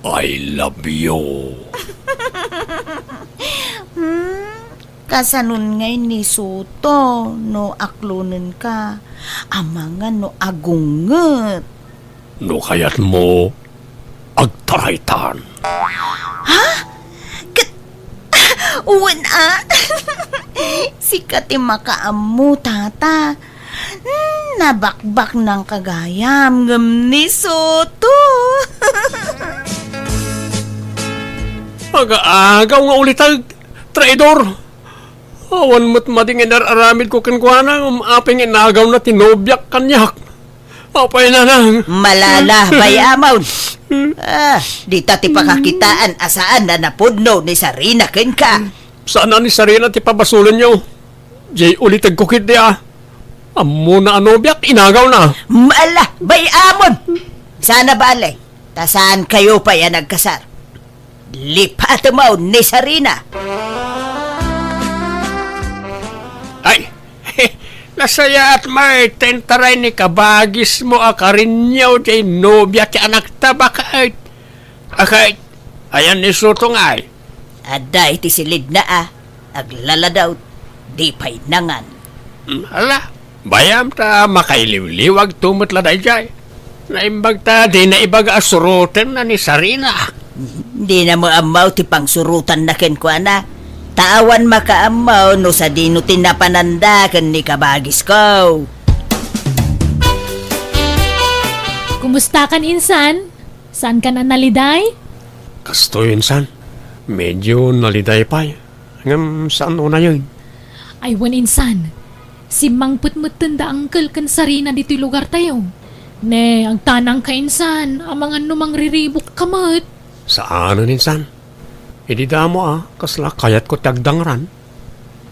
I love you. Hmm? Kasanon ngay ni Soto no aklonenka? Amangan no agunget. No kayatmo, agtaraytan. Ha? Ket, wen a? Sika ti makaammo, Tata. Hmm, nabakbaknangka gayam, ngem ni Soto. Aga-agaw nga uliteg, traidor! Awan met madi nga inar-aramidko kenkuana, ngem apay nga inagawna ti nobiak kaniak? Apay, nanang? Malala, bay-amon. Ah, dita ti pakakitaan a saan a napudno ni Sarina kenka. Saan a ni Sarina ti pabasolenyo. Jay ulitegko ketdi a. Ammona a nobiak, inagawna. Mala, bay-amon. Sana bale, ta saan kayo pay a nagkasar. Lipatemon ni Sarina. Ay, nasayaat met ti intaray ni kabagismo a Karinyo jay nobia ti anakta, baket. Aket, ayan ni Soto ngay? Adda iti silidna a, aglaladaw, di pay nangan. Hmm, ala, bayam ta makailiwliwagto met la daydiay. Naimbag ta dina ibaga a surotenna ni Sarina. Dina met ammo ti pangsurotanna kenkuana. Ta awan makaammo no sadino ti napananda ken ni kabagisko. Kumustakan, insan? Saankan a naliday? Kastoy, insan. Medyo naliday pay. Ngem saan unayen. Ay wen, insan. Simmangpet metten da Angkel ken Sarina ditoy lugartayo. Ne, agtanangka, insan, amangan no mangriribukka met. Saanen, insan. Idi damo a, kasla kayatko ti agdangran.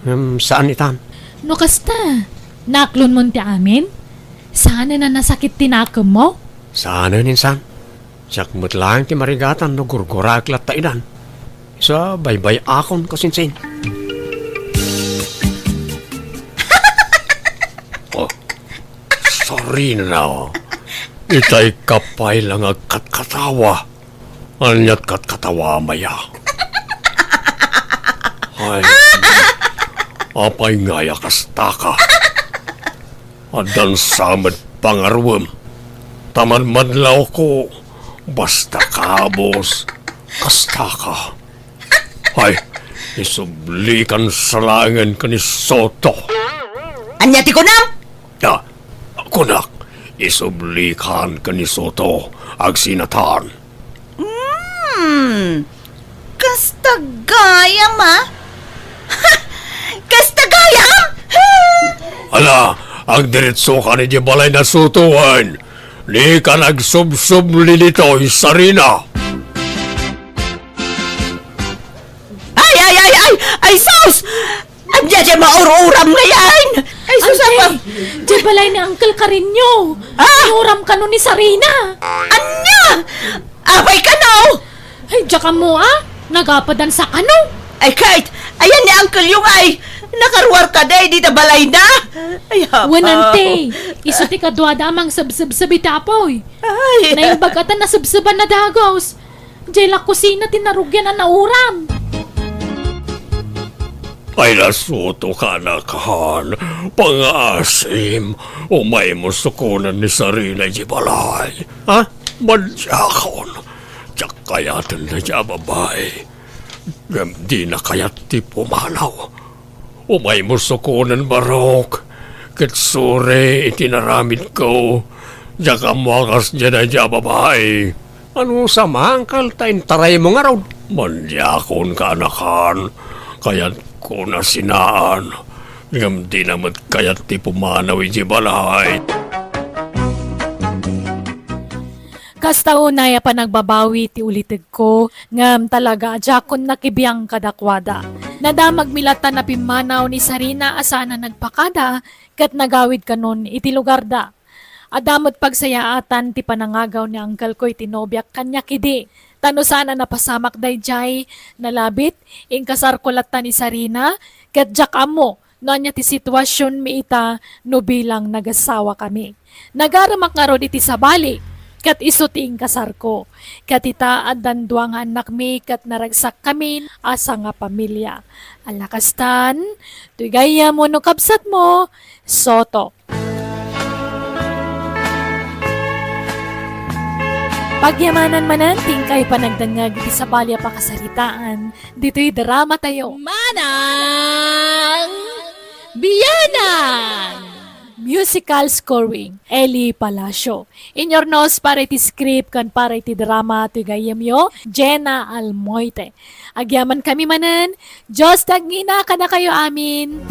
Ngem saan itan. No kasta, naaklonmon ti amin? Saanen a nasakit ti nakemmo? Saanen, insan. Siak met laeng ti marigatan no gurguraek latta idan. Isu a baybay-akon kasinsin. Oh, Sarina. Itay ka pay la nga agkatkatawa. Aniat katkatawa, maya? Ay, apay ngay a kastaka? Addan sa met pangaruem. Ta madmadlawko, basta kabus, kastaka. Ay, isublikan sa laengen ken ni Soto. Ania ti kunam? Ah, kunak, isublikan ken ni Soto, agsinatan. Hmm, kasta gayam, a? Kasta gayam? Ala, agdiretsokan idiay balay na Soto wen. Dikan agsubsubli ditoy, Sarina. Ay, ay, ay, ay! Ay, sus! Ania diay maur-uram ngay? Ay, sus, Ante, apa? Diay balay ni Uncle Carino. Ah! Inuram kano ni Sarina. Ania? Apay kano? Ay, diak ammo, a? Nagapadan sa kano? Ay, Kate, ayan ni Uncle Yung ay. Nakaruar ka day dita balayna. Ay, apa. Wen, ante, isu ti kaduada a mangsebsebseb iti apoy. Ay. Naimbag a ta nasebseban a dagus. Diay la kusina ti narugian a nauram. Ay, Soto, kanakan, pangngaasim, umaymo sukonen ni Sarina iti balay. Ha? Madiakon, diak kayaten dayta a babai. Ngem dina kayat ti pumanaw. Umaymo sukonen, Barok, ket suri iti naramidko. Diak ammo a kasdiay dayta a babai. Ano sa, Uncle, ta intaraymo ngarud? Madiakon, kanakan, kayatko a sinaan. Ngem dina met kayat ti pumanaw iti balay. Kasta unay a panagbabawi ti ulitegko, ngem talaga a diakon nakibiang kadakuada. Nadamagmi latta a pimmanaw ni Sarina a saan a nagpakada ket nagawid kanon iti lugarda. Adda met pagsayaatan ti panangagaw ni angkelko iti nobiak kaniak idi. Ta no saan a napasamak daydiay, nalabit, inkasarko latta ni Sarina, ket diak ammo no ania ti situasionmi ita no bilang nagasawakami. Nagaremak ngarud iti sabali, ket isu ti inkasarko. Ket ita, addan dua nga annakmi, ket naragsakkamin a sangapamilia. Ala kastan, toy gayyemmo no kabsatmo, Soto. Pagyamanan manen ti inkay panagdengngeg iti sabali a pakasaritaan ditoy dramatayo. Manang Biyanan! Musical scoring, Eli Palacio. Inurnos para iti script ken para iti drama ti gayyemyo, Jena Almoite. Agyamankami manen, Dios ti agngina kadakayo amin.